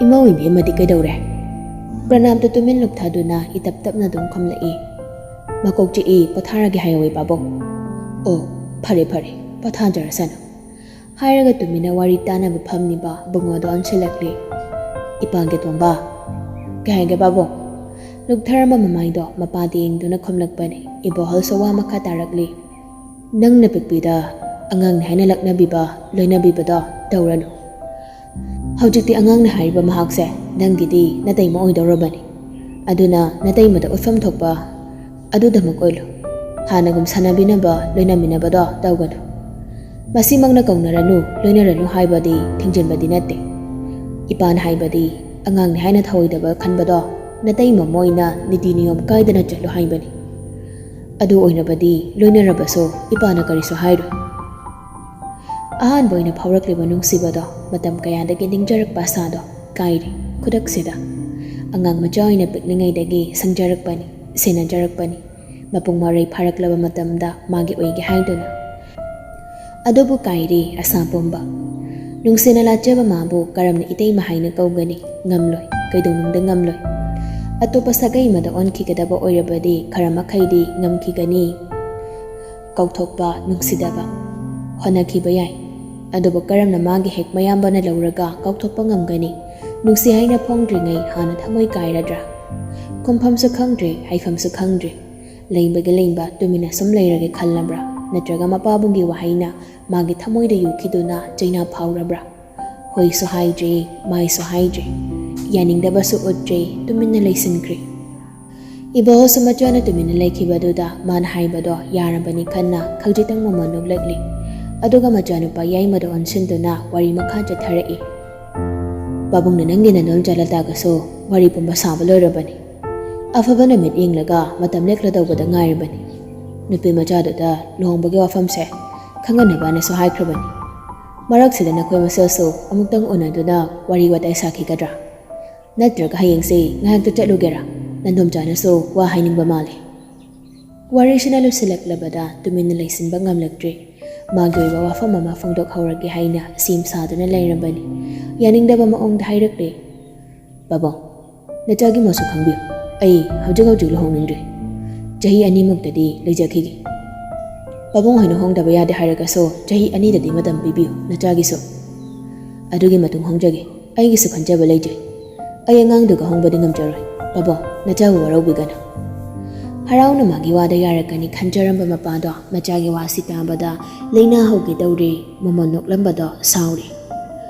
ꯏꯃꯧ ꯏꯕꯦꯝꯃꯗꯤ ꯀꯩꯗꯧꯔꯦ? ꯄ꯭ꯔꯅꯥꯞꯇ ꯇꯨꯃꯤꯟ ꯂꯨꯞꯊꯗꯨꯅ ꯏꯇꯞ ꯇꯞꯅ ꯑꯗꯨꯝ ꯈꯨꯝꯂꯛꯏ꯫ ꯃꯀꯣꯛ ꯆꯤꯛꯏ, ꯄꯣꯊꯥꯔꯒꯦ ꯍꯥꯏꯍꯧꯋꯤ ꯄꯥꯕꯨꯡ꯫ ꯑꯣ, ꯐꯔꯦ ꯐꯔꯦ, ꯄꯣꯊꯥꯖꯔꯁꯅꯨ꯫ ꯍꯥꯏꯔꯒ ꯇꯨꯃꯤꯟꯅ ꯋꯥꯔꯤ ꯇꯥꯅꯕ ꯐꯝꯂꯤꯕ ꯕꯨꯡꯉꯣꯗꯣ ꯑꯣꯟꯁꯤꯜꯂꯛꯂꯤ꯫ ꯏꯄꯥꯒꯤ ꯇꯣꯝꯕ꯫ ꯀꯩ ꯍꯥꯏꯒꯦ ꯄꯥꯕꯨꯡ? ꯂꯨꯛꯊꯔꯝꯕ ꯃꯃꯥꯏꯗꯣ ꯃꯄꯥꯗ ꯌꯦꯡꯗꯨꯅ ꯈꯨꯝꯂꯛꯄꯅꯤ꯫ ꯏꯕꯣꯍꯜꯁꯨ ꯋꯥ ꯃꯈꯥ ꯇꯥꯔꯛꯂꯤ꯫ ꯅꯪꯅ ꯄꯤꯛꯄꯤꯗ ꯑꯉꯥꯡꯅꯤ ꯍꯥꯏꯅ ꯂꯛꯅꯕꯤꯕ, ꯂꯣꯏꯅꯕꯤꯕꯗꯣ ꯇꯧꯔꯅꯨ꯫ ꯍꯧꯖꯤꯛꯇꯤ ꯑꯉꯥꯡꯅꯤ ꯍꯥꯏꯔꯤꯕ ꯃꯍꯥꯛꯁꯦ ꯅꯪꯒꯤꯗꯤ ꯅꯇꯩꯃ ꯑꯣꯏꯗꯧꯔꯕꯅꯤ꯫ ꯑꯗꯨꯅ ꯅꯇꯩꯃꯗ ꯎꯠꯐꯝ ꯊꯣꯛꯄ ꯑꯗꯨꯗꯃꯛ ꯑꯣꯏꯂꯨ꯫ ꯍꯥꯟꯅꯒꯨꯝ ꯁꯥꯟꯅꯕꯤꯅꯕ, ꯂꯣꯏꯅꯃꯤꯟꯅꯕꯗꯣ ꯇꯧꯒꯅꯨ꯫ ꯃꯁꯤꯃꯛꯅ ꯀꯧꯅꯔꯅꯨ, ꯂꯣꯏꯅꯔꯅꯨ ꯍꯥꯏꯕꯗꯤ ꯊꯤꯡꯖꯤꯟꯕꯗꯤ ꯅꯠꯇꯦ꯫ ꯏꯄꯥꯅ ꯍꯥꯏꯕꯗꯤ ꯑꯉꯥꯡꯅꯤ ꯍꯥꯏꯅ ꯊꯑꯣꯏꯗꯕ ꯈꯟꯕꯗꯣ ꯅꯇꯩꯃ ꯑꯣꯏꯅ ꯅꯤꯇꯤ ꯅꯤꯌꯣꯝ ꯀꯥꯏꯗꯅ ꯆꯠꯂꯨ ꯍꯥꯏꯕꯅꯤ꯫ ꯑꯗꯨ ꯑꯣꯏꯅꯕꯗꯤ ꯂꯣꯏꯅꯔꯕꯁꯨ ꯏꯄꯥꯅ ꯀꯔꯤꯁꯨ ꯍꯥꯏꯔꯣꯏ꯫ ꯑꯍꯥꯟꯕ ꯑꯣꯏꯅ ꯐꯥꯎꯔꯛꯂꯤꯕ ꯅꯨꯡꯁꯤꯕꯗꯣ ꯃꯇꯝ ꯀꯌꯥꯗꯒꯤ ꯅꯤꯡꯖꯔꯛꯄ ꯑꯁꯥꯗꯣ ꯀꯥꯏꯔꯦ ꯈꯨꯗꯛꯁꯤꯗ꯫ ꯑꯉꯥꯡ ꯃꯆꯥ ꯑꯣꯏꯅ ꯄꯤꯛꯂꯤꯉꯩꯗꯒꯤ ꯁꯪꯖꯔꯛꯄꯅꯤ, ꯁꯦꯟꯅꯖꯔꯛꯄꯅꯤ꯫ ꯃꯄꯨꯡ ꯃꯔꯩ ꯐꯥꯔꯛꯂꯕ ꯃꯇꯝꯗ ꯃꯥꯒꯤ ꯑꯣꯏꯒꯦ ꯍꯥꯏꯗꯨꯅ꯫ ꯑꯗꯨꯕꯨ ꯀꯥꯏꯔꯦ ꯑꯁꯥ ꯄꯨꯝꯕ꯫ ꯅꯨꯡꯁꯤꯅ ꯂꯥꯠꯆꯕ ꯃꯥꯕꯨ ꯀꯔꯝꯅ ꯏꯇꯩꯃ ꯍꯥꯏꯅ ꯀꯧꯒꯅꯤ? ꯉꯝꯂꯣꯏ, ꯀꯩꯗꯧꯅꯨꯡꯗ ꯉꯝꯂꯣꯏ꯫ ꯑꯇꯣꯞꯄ ꯁꯥꯒꯩ ꯑꯃꯗ ꯑꯣꯟꯈꯤꯒꯗꯕ ꯑꯣꯏꯔꯕꯗꯤ ꯈꯔ ꯃꯈꯩꯗꯤ ꯉꯝꯈꯤꯒꯅꯤ꯫ ꯀꯧꯊꯣꯛꯄ, ꯅꯨꯡꯁꯤꯗꯕ ꯍꯣꯠꯅꯈꯤꯕ ꯌꯥꯏ꯫ ꯑꯗꯨꯕꯨ ꯀꯔꯝꯅ ꯃꯥꯒꯤ ꯍꯦꯛ ꯃꯌꯥꯝꯕꯅ ꯂꯧꯔꯒ ꯀꯥꯎꯊꯣꯛꯄ ꯉꯝꯒꯅꯤ? ꯅꯨꯡꯁꯤ ꯍꯥꯏꯅ ꯐꯣꯡꯗ꯭ꯔꯤꯉꯩ ꯍꯥꯟꯅ ꯊꯃꯣꯏ ꯀꯥꯏꯔꯗ꯭ꯔꯥ? ꯈꯨꯝꯐꯝꯁꯨ ꯈꯪꯗ꯭ꯔꯦ, ꯍꯥꯏꯐꯝꯁꯨ ꯈꯪꯗ꯭ꯔꯦ꯫ ꯂꯦꯡꯕꯒꯤ ꯂꯦꯡꯕ ꯇꯨꯃꯤꯟꯅ ꯁꯨꯝ ꯂꯩꯔꯒꯦ ꯈꯜꯂꯕ꯭ꯔꯥ? ꯅꯠꯇ꯭ꯔꯒ ꯃꯄꯥꯕꯨꯡꯒꯤ ꯋꯥꯍꯩꯅ ꯃꯥꯒꯤ ꯊꯃꯣꯏꯗ ꯌꯨꯈꯤꯗꯨꯅ ꯆꯩꯅꯥ ꯐꯥꯎꯔꯕ꯭ꯔꯥ? ꯍꯣꯏꯁꯨ ꯍꯥꯏꯗ꯭ꯔꯦ, ꯃꯥꯏꯁꯨ ꯍꯥꯏꯗ꯭ꯔꯦ꯫ ꯌꯥꯅꯤꯡꯗꯕꯁꯨ ꯎꯠꯇ꯭ꯔꯦ, ꯇꯨꯃꯤꯟꯅ ꯂꯩꯁꯤꯟꯈ꯭ꯔꯦ꯫ ꯏꯕꯣꯍꯜꯁꯨ ꯃꯆꯥꯅ ꯇꯨꯃꯤꯟꯅ ꯂꯩꯈꯤꯕꯗꯨꯗ ꯃꯥꯅ ꯍꯥꯏꯕꯗꯣ ꯌꯥꯔꯕꯅꯤ ꯈꯟꯅ ꯈꯖꯤꯛꯇꯪ ꯃꯃꯜ ꯅꯣꯛꯂꯛꯂꯤ꯫ ꯑꯗꯨꯒ ꯃꯆꯥꯅꯨꯄꯥ ꯌꯥꯏꯃꯗ ꯑꯣꯟꯁꯤꯟꯗꯨꯅ ꯋꯥꯔꯤ ꯃꯈꯥ ꯆꯠꯊꯔꯛꯏ꯫ "ꯄꯥꯕꯨꯡꯅ ꯅꯪꯒꯤ ꯅꯗꯣꯝꯆꯥ ꯂꯇꯥꯒꯁꯨ ꯋꯥꯔꯤ ꯄꯨꯝꯕ ꯁꯥꯕ ꯂꯣꯏꯔꯕꯅꯤ꯫ ꯑꯐꯕ ꯅꯨꯃꯤꯠ ꯌꯦꯡꯂꯒ ꯃꯇꯝ ꯂꯦꯛꯂꯗꯧꯕꯗ ꯉꯥꯏꯔꯕꯅꯤ꯫ ꯅꯨꯄꯤ ꯃꯆꯥꯗꯨꯗ ꯂꯨꯍꯣꯡꯕꯒꯤ ꯋꯥꯐꯝꯁꯦ ꯈꯪꯍꯟꯅꯕꯅꯁꯨ ꯍꯥꯏꯈ꯭ꯔꯕꯅꯤ꯫ ꯃꯔꯛꯁꯤꯗ ꯅꯈꯣꯏ ꯃꯁꯦꯜꯁꯨ ꯑꯃꯨꯛꯇꯪ ꯎꯅꯗꯨꯅ ꯋꯥꯔꯤ ꯋꯥꯇꯥꯏ ꯁꯥꯈꯤꯒꯗ꯭ꯔꯥ? ꯅꯠꯇ꯭ꯔꯒ ꯍꯌꯦꯡꯁꯦ ꯉꯥꯏꯍꯥꯛꯇ ꯆꯠꯂꯨꯒꯦꯔꯥ? ꯅꯗꯣꯝꯆꯥꯅꯁꯨ ꯋꯥ ꯍꯥꯏꯅꯤꯡꯕ ꯃꯥꯜꯂꯤ꯫" ꯋꯥꯔꯤꯁꯤꯅ ꯂꯣꯏꯁꯤꯜꯂꯛꯂꯕꯗ ꯇꯨꯃꯤꯟꯅ ꯂꯩꯁꯤꯟꯕ ꯉꯝꯂꯛꯇ꯭ꯔꯦ꯫ ꯃꯥꯒꯤ ꯑꯣꯏꯕ ꯋꯥꯐꯝ ꯑꯃ ꯐꯣꯡꯗꯣꯛꯍꯧꯔꯒꯦ ꯍꯥꯏꯅ ꯁꯦꯝ ꯁꯥꯗꯨꯅ ꯂꯩꯔꯝꯕꯅꯤ꯫ ꯌꯥꯅꯤꯡꯗꯕ ꯃꯑꯣꯡꯗ ꯍꯥꯏꯔꯛꯂꯦ, "ꯄꯥꯕꯨꯡ, ꯅꯆꯥꯒꯤ ꯃꯣꯠꯁꯨ ꯈꯪꯕꯤꯌꯨ꯫ ꯑꯩ ꯍꯧꯖꯤꯛ ꯍꯧꯖꯤꯛ ꯂꯨꯍꯣꯡꯅꯤꯡꯗ꯭ꯔꯤ꯫ ꯆꯍꯤ ꯑꯅꯤꯃꯨꯛꯇꯗꯤ ꯂꯩꯖꯈꯤꯒꯦ꯫ ꯄꯥꯕꯨꯡ ꯍꯣꯏꯅ ꯍꯣꯡꯗꯕ ꯌꯥꯗꯦ ꯍꯥꯏꯔꯒꯁꯨ ꯆꯍꯤ ꯑꯅꯤꯗꯗꯤ ꯃꯇꯝ ꯄꯤꯕꯤꯌꯨ ꯅꯆꯥꯒꯤꯁꯨ꯫ ꯑꯗꯨꯒꯤ ꯃꯇꯨꯡ ꯍꯣꯡꯖꯒꯦ꯫ ꯑꯩꯒꯤꯁꯨ ꯈꯟꯖꯕ ꯂꯩꯖꯩ꯫ ꯑꯩ ꯑꯉꯥꯡꯗꯨꯒ ꯍꯣꯡꯕꯗꯤ ꯉꯝꯖꯔꯣꯏ꯫ ꯄꯥꯕꯨꯡ, ꯅꯆꯥꯕꯨ ꯋꯥꯔꯧꯕꯤꯒꯅꯨ꯫" ꯍꯔꯥꯎꯅ ꯃꯥꯒꯤ ꯋꯥꯗ ꯌꯥꯔꯛꯀꯅꯤ ꯈꯟꯖꯔꯝꯕ ꯃꯄꯥꯗꯣ ꯃꯆꯥꯒꯤ ꯋꯥꯁꯤ ꯇꯥꯕꯗ ꯂꯩꯅꯥ ꯍꯧꯒꯦ ꯇꯧꯔꯦ꯫ ꯃꯃꯣꯟ ꯅꯣꯛꯂꯝꯕꯗꯣ ꯁꯥꯎꯔꯦ꯫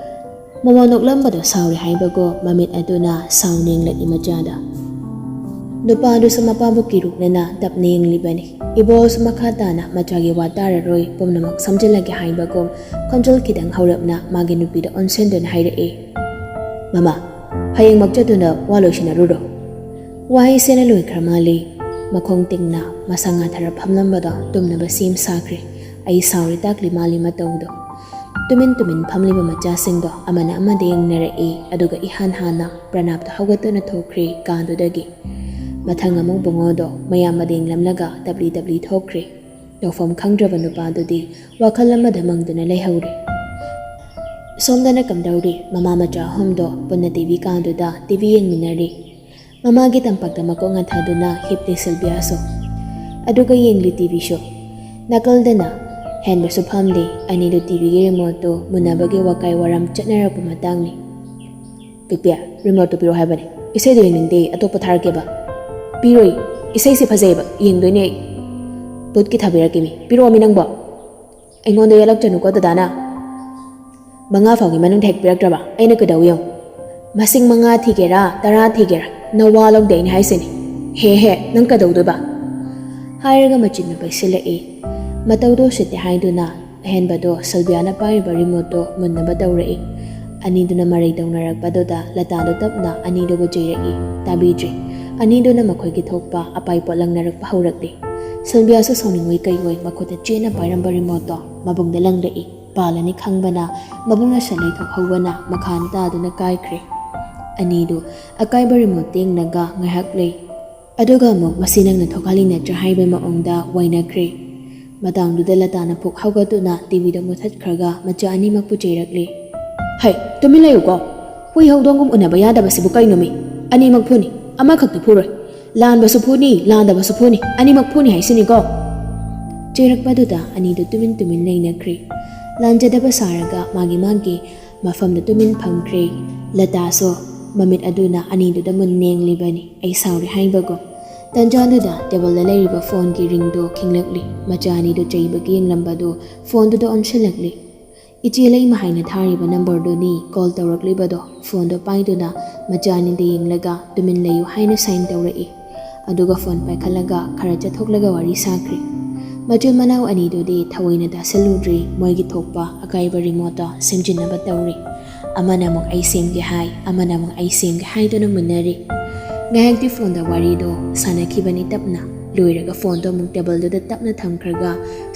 ꯃꯃꯣꯟ ꯅꯣꯛꯂꯝꯕꯗꯣ ꯁꯥꯎꯔꯦ ꯍꯥꯏꯕꯒꯨꯝ ꯃꯃꯤꯠ ꯑꯗꯨꯅ ꯁꯥꯎꯅ ꯌꯦꯡꯂꯛꯏ ꯃꯆꯥꯗ꯫ ꯅꯨꯄꯥꯗꯨꯁꯨ ꯃꯄꯥꯕꯨ ꯀꯤꯔꯨꯛꯅꯅ ꯇꯞꯅ ꯌꯦꯡꯂꯤꯕꯅꯤ꯫ ꯏꯕꯣꯁꯨ ꯃꯈꯥ ꯇꯥꯅ ꯃꯆꯥꯒꯤ ꯋꯥ ꯇꯥꯔꯔꯣꯏ, ꯄꯨꯝꯅꯃꯛ ꯁꯝꯖꯤꯜꯂꯒꯦ ꯍꯥꯏꯕꯒꯨꯝ ꯈꯣꯟꯖꯦꯜ ꯈꯤꯇꯪ ꯍꯧꯔꯞꯅ ꯃꯥꯒꯤ ꯅꯨꯄꯤꯗ ꯑꯣꯟꯁꯤꯟꯗꯨꯅ ꯍꯥꯏꯔꯛꯏ, "ꯃꯃꯥ, ꯍꯌꯦꯡꯃꯛ ꯆꯠꯇꯨꯅ ꯋꯥ ꯂꯣꯏꯁꯤꯟꯅꯔꯨꯔꯣ꯫" ꯋꯥꯍꯩꯁꯤꯅ ꯂꯣꯏꯈ꯭ꯔ ꯃꯥꯜꯂꯤ꯫ ꯃꯈꯣꯡ ꯇꯤꯡꯅ ꯃꯁꯥ ꯉꯥꯊꯔ ꯐꯝꯂꯝꯕꯗꯣ ꯇꯨꯝꯅꯕ ꯁꯦꯝ ꯁꯥꯈ꯭ꯔꯦ꯫ ꯑꯩ ꯁꯥꯎꯔꯤ ꯇꯥꯛꯂꯤ ꯃꯥꯜꯂꯤ ꯃꯇꯧꯗꯣ꯫ ꯇꯨꯃꯤꯟ ꯇꯨꯃꯤꯟ ꯐꯝꯂꯤꯕ ꯃꯆꯥꯁꯤꯡꯗꯣ ꯑꯃꯅ ꯑꯃꯗ ꯌꯦꯡꯅꯔꯛꯏ, ꯑꯗꯨꯒ ꯏꯍꯥꯟ ꯍꯥꯟꯅ ꯄ꯭ꯔꯅꯥꯞꯇ ꯍꯧꯒꯠꯇꯨꯅ ꯊꯣꯛꯈ꯭ꯔꯦ ꯀꯥꯗꯨꯗꯒꯤ꯫ ꯃꯊꯪ ꯑꯃꯨꯛ ꯕꯨꯡꯉꯣꯗꯣ ꯃꯌꯥꯝ ꯃꯗ ꯌꯦꯡꯂꯝꯂꯒ ꯇꯞꯂꯤ ꯇꯞꯂꯤ ꯊꯣꯛꯈ꯭ꯔꯦ꯫ ꯇꯧꯐꯝ ꯈꯪꯗ꯭ꯔꯕ ꯅꯨꯄꯥꯗꯨꯗꯤ ꯋꯥꯈꯜ ꯑꯃꯗ ꯃꯪꯗꯨꯅ ꯂꯩꯍꯧꯔꯦ꯫ ꯁꯣꯝꯗꯅ ꯀꯝꯗꯧꯔꯤ? ꯃꯃꯥ ꯃꯆꯥ ꯑꯍꯨꯝꯗꯣ ꯄꯨꯟꯅ ꯇꯤ ꯚꯤ ꯀꯥꯗꯨꯗ ꯇꯤ ꯚꯤ ꯌꯦꯡꯃꯤꯟꯅꯔꯤ꯫ ꯃꯃꯥꯒꯤ ꯇꯝꯄꯥꯛꯇ ꯃꯀꯣꯛ ꯉꯥꯊꯥꯗꯨꯅ ꯍꯤꯞꯂꯤ ꯁꯤꯜꯚꯤꯌꯥꯁꯨ꯫ ꯑꯗꯨꯒ ꯌꯦꯡꯂꯤ ꯇꯤ ꯚꯤꯁꯨ꯫ ꯅꯥꯀꯜꯗꯅ ꯍꯦꯟꯕꯁꯨ ꯐꯝꯂꯤ, ꯑꯅꯤꯗꯨ ꯇꯤ ꯚꯤꯒꯤ ꯔꯤꯃꯣꯠꯇꯨ ꯃꯨꯟꯅꯕꯒꯤ ꯋꯥꯀꯥꯏ ꯋꯥꯔꯝ ꯆꯠꯅꯔꯛꯄ ꯃꯇꯥꯡꯅꯤ꯫ "ꯄꯤꯛꯄꯤ, ꯔꯤꯃꯣꯠꯇꯨ ꯄꯤꯔꯛꯑꯣ ꯍꯥꯏꯕꯅꯤ꯫ ꯏꯁꯩꯗꯨ ꯌꯦꯡꯅꯤꯡꯗꯦ, ꯑꯇꯣꯞꯄ ꯊꯥꯔꯛꯀꯦꯕ꯫" "ꯄꯤꯔꯣꯏ, ꯏꯁꯩꯁꯦ ꯐꯖꯩꯌꯦꯕ, ꯌꯦꯡꯗꯣꯏꯅꯦ ꯑꯩ꯫" "ꯄꯨꯠꯀꯤ ꯊꯥꯕꯤꯔꯛꯀꯦ ꯃꯤ, ꯄꯤꯔꯛꯑꯣ ꯃꯤ ꯅꯪꯕꯣ꯫" "ꯑꯩꯉꯣꯟꯗ ꯌꯥꯂꯛꯆꯅꯨꯀꯣ ꯗꯗꯥꯅ꯫ ꯃꯉꯥ ꯐꯥꯎꯒꯤ ꯃꯅꯨꯡꯗ ꯍꯦꯛ ꯄꯤꯔꯛꯇ꯭ꯔꯕ ꯑꯩꯅ ꯀꯩꯗꯧ ꯌꯦꯡꯉꯨ꯫ ꯃꯁꯤꯡ ꯃꯉꯥ ꯊꯤꯒꯦꯔꯥ, ꯇꯔꯥ ꯊꯤꯒꯦꯔꯥ, ꯅꯋꯥ ꯂꯧꯗꯦ ꯑꯩꯅ ꯍꯥꯏꯁꯤꯅꯤ꯫ ꯍꯦ ꯍꯦ, ꯅꯪ ꯀꯩꯗꯧꯗꯣꯏꯕ?" ꯍꯥꯏꯔꯒ ꯃꯆꯤꯟꯅ ꯄꯩꯁꯤꯜꯂꯛꯏ꯫ ꯃꯇꯧꯗꯣ ꯎꯁꯤꯠꯇꯦ ꯍꯥꯏꯗꯨꯅ ꯑꯍꯦꯟꯕꯗꯣ ꯁꯤꯜꯚꯤꯌꯥꯅ ꯄꯥꯏꯔꯤꯕ ꯔꯤꯃꯣꯠꯇꯣ ꯃꯨꯟꯅꯕ ꯇꯧꯔꯛꯏ꯫ ꯑꯅꯤꯗꯨꯅ ꯃꯔꯩ ꯇꯧꯅꯔꯛꯄꯗꯨꯗ ꯂꯇꯥꯗꯣ ꯇꯞꯅ ꯑꯅꯤꯗꯨꯕꯨ ꯆꯩꯔꯛꯏ꯫ ꯇꯥꯕꯤꯗ꯭ꯔꯤ꯫ ꯑꯅꯤꯗꯨꯅ ꯃꯈꯣꯏꯒꯤ ꯊꯣꯛꯄ ꯑꯄꯥꯏ ꯄꯣꯠ ꯂꯪꯅꯔꯛꯄ ꯍꯧꯔꯛꯂꯤ꯫ ꯁꯤꯜꯚꯤꯌꯥꯁꯨ ꯁꯥꯎꯅꯤꯡꯉꯣꯏ ꯀꯩꯑꯣꯏ ꯃꯈꯨꯠꯇ ꯆꯦꯠꯅ ꯄꯥꯏꯔꯝꯕ ꯔꯤꯃꯣꯠꯇꯣ ꯃꯕꯨꯡꯗ ꯂꯪꯂꯛꯏ꯫ ꯄꯥꯜꯂꯅꯤ ꯈꯪꯕꯅ ꯃꯕꯨꯡ ꯑꯁꯤ ꯂꯩꯊꯣꯛꯍꯧꯕꯅ ꯃꯈꯥ ꯇꯥꯗꯨꯅ ꯀꯥꯏꯈ꯭ꯔꯦ꯫ ꯑꯅꯤꯗꯨ ꯑꯀꯥꯏꯕ ꯔꯤꯃꯣꯠ ꯇꯦꯡꯂꯒ ꯉꯥꯏꯍꯥꯛ ꯂꯩ꯫ ꯑꯗꯨꯒ ꯑꯃꯨꯛ ꯃꯁꯤ ꯅꯪꯅ ꯊꯣꯛꯍꯜꯂꯤ ꯅꯠꯇ꯭ꯔꯥ ꯍꯥꯏꯕ ꯃꯑꯣꯡꯗ ꯋꯥꯏꯅꯈ꯭ꯔꯦ꯫ ꯃꯇꯥꯡꯗꯨꯗ ꯂꯇꯥꯅ ꯐꯨꯛ ꯍꯧꯒꯠꯇꯨꯅ ꯇꯤꯚꯤꯗ ꯃꯨꯊꯠꯈ꯭ꯔꯒ ꯃꯆꯥ ꯑꯅꯤꯃꯛꯄꯨ ꯆꯩꯔꯛꯂꯤ꯫ "ꯍꯩ, ꯇꯨꯃꯤꯟ ꯂꯩꯌꯨꯀꯣ꯫ ꯍꯨꯏ ꯍꯧꯗꯣꯡꯒꯨꯝ ꯎꯅꯕ ꯌꯥꯗꯕꯁꯤꯕꯨ ꯀꯩꯅꯣꯃꯤ? ꯑꯅꯤꯃꯛ ꯐꯨꯅꯤ, ꯑꯃꯈꯛꯇ ꯐꯨꯔꯣꯏ꯫ ꯂꯥꯟꯕꯁꯨ ꯐꯨꯅꯤ, ꯂꯥꯟꯗꯕꯁꯨ ꯐꯨꯅꯤ, ꯑꯅꯤꯃꯛ ꯐꯨꯅꯤ ꯍꯥꯏꯁꯤꯅꯤꯀꯣ!" ꯆꯩꯔꯛꯄꯗꯨꯗ ꯑꯅꯤꯗꯨ ꯇꯨꯃꯤꯟ ꯇꯨꯃꯤꯟ ꯂꯩꯅꯈ꯭ꯔꯦ꯫ ꯂꯥꯟꯖꯗꯕ ꯁꯥꯔꯒ ꯃꯥꯒꯤ ꯃꯥꯒꯤ ꯃꯐꯝꯗ ꯇꯨꯃꯤꯟ ꯐꯝꯈ꯭ꯔꯦ꯫ ꯂꯇꯥꯁꯨ ꯃꯃꯤꯠ ꯑꯗꯨꯅ ꯑꯅꯤꯗꯨꯗ ꯃꯨꯟꯅ ꯌꯦꯡꯂꯤꯕꯅꯤ, ꯑꯩ ꯁꯥꯎꯔꯦ ꯍꯥꯏꯕꯒꯨꯝ꯫ ꯇꯟꯖꯥꯗꯨꯗ ꯇꯦꯕꯜꯗ ꯂꯩꯔꯤꯕ ꯐꯣꯟꯒꯤ ꯔꯤꯡꯗꯣ ꯈꯤꯡꯂꯛꯂꯤ꯫ ꯃꯆꯥ ꯑꯅꯤꯗꯨ ꯆꯩꯕꯒꯤ ꯌꯦꯡꯂꯝꯕꯗꯨ ꯐꯣꯟꯗꯨꯗ ꯑꯣꯟꯁꯤꯜꯂꯛꯂꯤ꯫ "ꯏꯆꯦ ꯂꯩꯃ ꯍꯥꯏꯅ ꯊꯥꯔꯤꯕ ꯅꯝꯕꯔꯗꯨꯅꯤ ꯀꯣꯜ ꯇꯧꯔꯛꯂꯤꯕꯗꯣ꯫" ꯐꯣꯟꯗꯣ ꯄꯥꯏꯗꯨꯅ ꯃꯆꯥ ꯑꯅꯤꯗ ꯌꯦꯡꯂꯒ "ꯇꯨꯃꯤꯟ ꯂꯩꯌꯨ" ꯍꯥꯏꯅ ꯁꯥꯏꯟ ꯇꯧꯔꯛꯏ꯫ ꯑꯗꯨꯒ ꯐꯣꯟ ꯄꯥꯏꯈꯠꯂꯒ ꯈꯔ ꯆꯠꯊꯣꯛꯂꯒ ꯋꯥꯔꯤ ꯁꯥꯈ꯭ꯔꯦ꯫ ꯃꯆꯤꯟ ꯃꯅꯥꯎ ꯑꯅꯤꯗꯨꯗꯤ ꯊꯑꯣꯏꯅ ꯇꯥꯁꯜꯂꯨꯗ꯭ꯔꯤ, ꯃꯣꯏꯒꯤ ꯊꯣꯛꯄ ꯑꯀꯥꯏꯕ ꯔꯤꯃꯣꯠꯇꯣ ꯁꯦꯝꯖꯤꯟꯅꯕ ꯇꯧꯔꯤ꯫ ꯑꯃꯅ ꯑꯃꯨꯛ "ꯑꯩ ꯁꯦꯝꯒꯦ" ꯍꯥꯏ, ꯑꯃꯅ ꯑꯃꯨꯛ "ꯑꯩ ꯁꯦꯝꯒꯦ" ꯍꯥꯏꯗꯨꯅ ꯃꯨꯟꯅꯔꯤ꯫ ꯉꯥꯏꯍꯥꯛꯇꯤ ꯐꯣꯟꯗ ꯋꯥꯔꯤꯗꯣ ꯁꯥꯟꯅꯈꯤꯕꯅꯤ ꯇꯞꯅ꯫ ꯂꯣꯏꯔꯒ ꯐꯣꯟꯗꯣ ꯑꯃꯨꯛ ꯇꯦꯕꯜꯗꯨꯗ ꯇꯞꯅ ꯊꯝꯈ꯭ꯔꯒ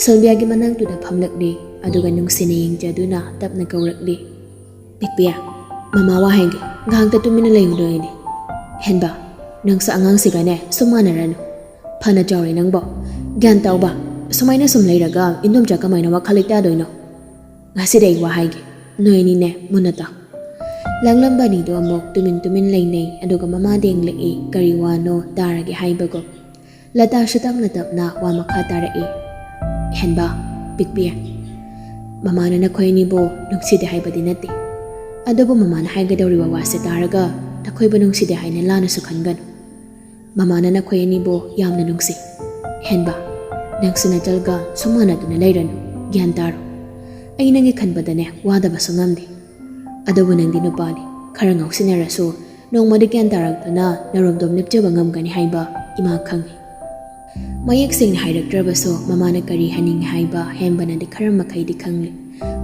ꯁꯤꯜꯚꯤꯌꯥꯒꯤ ꯃꯅꯥꯛꯇꯨꯗ ꯐꯝꯂꯛꯂꯤ꯫ ꯑꯗꯨꯒ ꯅꯨꯡꯁꯤꯅ ꯌꯦꯡꯖꯗꯨꯅ ꯇꯞꯅ ꯀꯧꯔꯛꯂꯤ꯫ "ꯄꯤꯛꯄꯤ, ꯃꯃꯥ ꯋꯥ ꯍꯥꯏꯒꯦ, ꯉꯥꯏꯍꯥꯛꯇ ꯇꯨꯃꯤꯟꯅ ꯂꯩꯌꯨꯗꯣꯏꯅꯦ꯫" "ꯍꯦꯟꯕ, ꯅꯪꯁꯨ ꯑꯉꯥꯡꯁꯤꯒꯅꯦ ꯁꯨꯝ ꯃꯥꯟꯅꯔꯅꯨ꯫ ꯐꯅ ꯆꯥꯎꯔꯦ ꯅꯪꯕꯣ꯫ ꯒ꯭ꯌꯥꯟ ꯇꯥꯎꯕ, ꯁꯨꯃꯥꯏꯅ ꯁꯨꯝ ꯂꯩꯔꯒ ꯏꯟꯗꯣꯝꯆꯥ ꯀꯃꯥꯏꯅ ꯋꯥꯈꯜ ꯂꯩꯇꯥꯗꯣꯏꯅꯣ? ꯉꯁꯤꯗꯤ ꯑꯩ ꯋꯥ ꯍꯥꯏꯒꯦ, ꯅꯣꯏ ꯑꯅꯤꯅꯦ ꯃꯨꯟꯅ ꯇꯥꯎ꯫" ꯂꯥꯡꯂꯝꯕ ꯑꯅꯤꯗꯣ ꯑꯃꯨꯛ ꯇꯨꯃꯤꯟ ꯇꯨꯃꯤꯟ ꯂꯩꯅꯩ, ꯑꯗꯨꯒ ꯃꯃꯥꯗ ꯌꯦꯡꯂꯛꯏ, ꯀꯔꯤ ꯋꯥꯅꯣ ꯇꯥꯔꯒꯦ ꯍꯥꯏꯕꯒꯨꯝ꯫ ꯂꯇꯥꯁꯨ ꯇꯞꯅ ꯇꯞꯅ ꯋꯥ ꯃꯈꯥ ꯇꯥꯔꯛꯏ꯫ "ꯍꯦꯟꯕ, ꯄꯤꯛꯄꯤ, ꯃꯃꯥꯅ ꯅꯈꯣꯏ ꯑꯅꯤꯕꯨ ꯅꯨꯡꯁꯤꯗꯦ ꯍꯥꯏꯕꯗꯤ ꯅꯠꯇꯦ꯫ ꯑꯗꯨꯕꯨ ꯃꯃꯥꯅ ꯍꯥꯏꯒꯗꯧꯔꯤꯕ ꯋꯥꯁꯦ ꯇꯥꯔꯒ ꯅꯈꯣꯏꯕꯨ ꯅꯨꯡꯁꯤꯗꯦ ꯍꯥꯏꯅ ꯂꯥꯟꯅꯁꯨ ꯈꯟꯒꯅꯨ꯫ ꯃꯃꯥꯅ ꯅꯈꯣꯏ ꯑꯅꯤꯕꯨ ꯌꯥꯝꯅ ꯅꯨꯡꯁꯤ꯫ ꯍꯦꯟꯕ, ꯅꯪꯁꯨ ꯅꯆꯜꯒ ꯁꯨꯝ ꯃꯥꯟꯅꯗꯨꯅ ꯂꯩꯔꯅꯨ꯫ ꯒ꯭ꯌꯥꯟ ꯇꯥꯔꯣ꯫ ꯑꯩ ꯅꯪꯒꯤ ꯈꯟꯕꯗꯅꯦ ꯋꯥꯗꯕꯁꯨ ꯉꯝꯗꯦ꯫ ꯑꯗꯨꯕꯨ ꯅꯪꯗꯤ ꯅꯨꯄꯥꯅꯤ, ꯈꯔ ꯉꯥꯎꯁꯤꯟꯅꯔꯁꯨ ꯅꯣꯡꯃꯗꯤ ꯒ꯭ꯌꯥꯟ ꯇꯥꯔꯛꯇꯨꯅ ꯅꯔꯣꯝꯗꯣꯝ ꯂꯦꯞꯆꯕ ꯉꯝꯒꯅꯤ ꯍꯥꯏꯕ ꯏꯃꯥ ꯈꯪꯏ꯫" ꯃꯌꯦꯛ ꯁꯦꯡꯅ ꯍꯥꯏꯔꯛꯇ꯭ꯔꯕꯁꯨ ꯃꯃꯥꯅ ꯀꯔꯤ ꯍꯥꯏꯅꯤꯡꯉꯤ ꯍꯥꯏꯕ ꯍꯦꯟꯕꯅꯗꯤ ꯈꯔ ꯃꯈꯩꯗꯤ ꯈꯪꯂꯤ꯫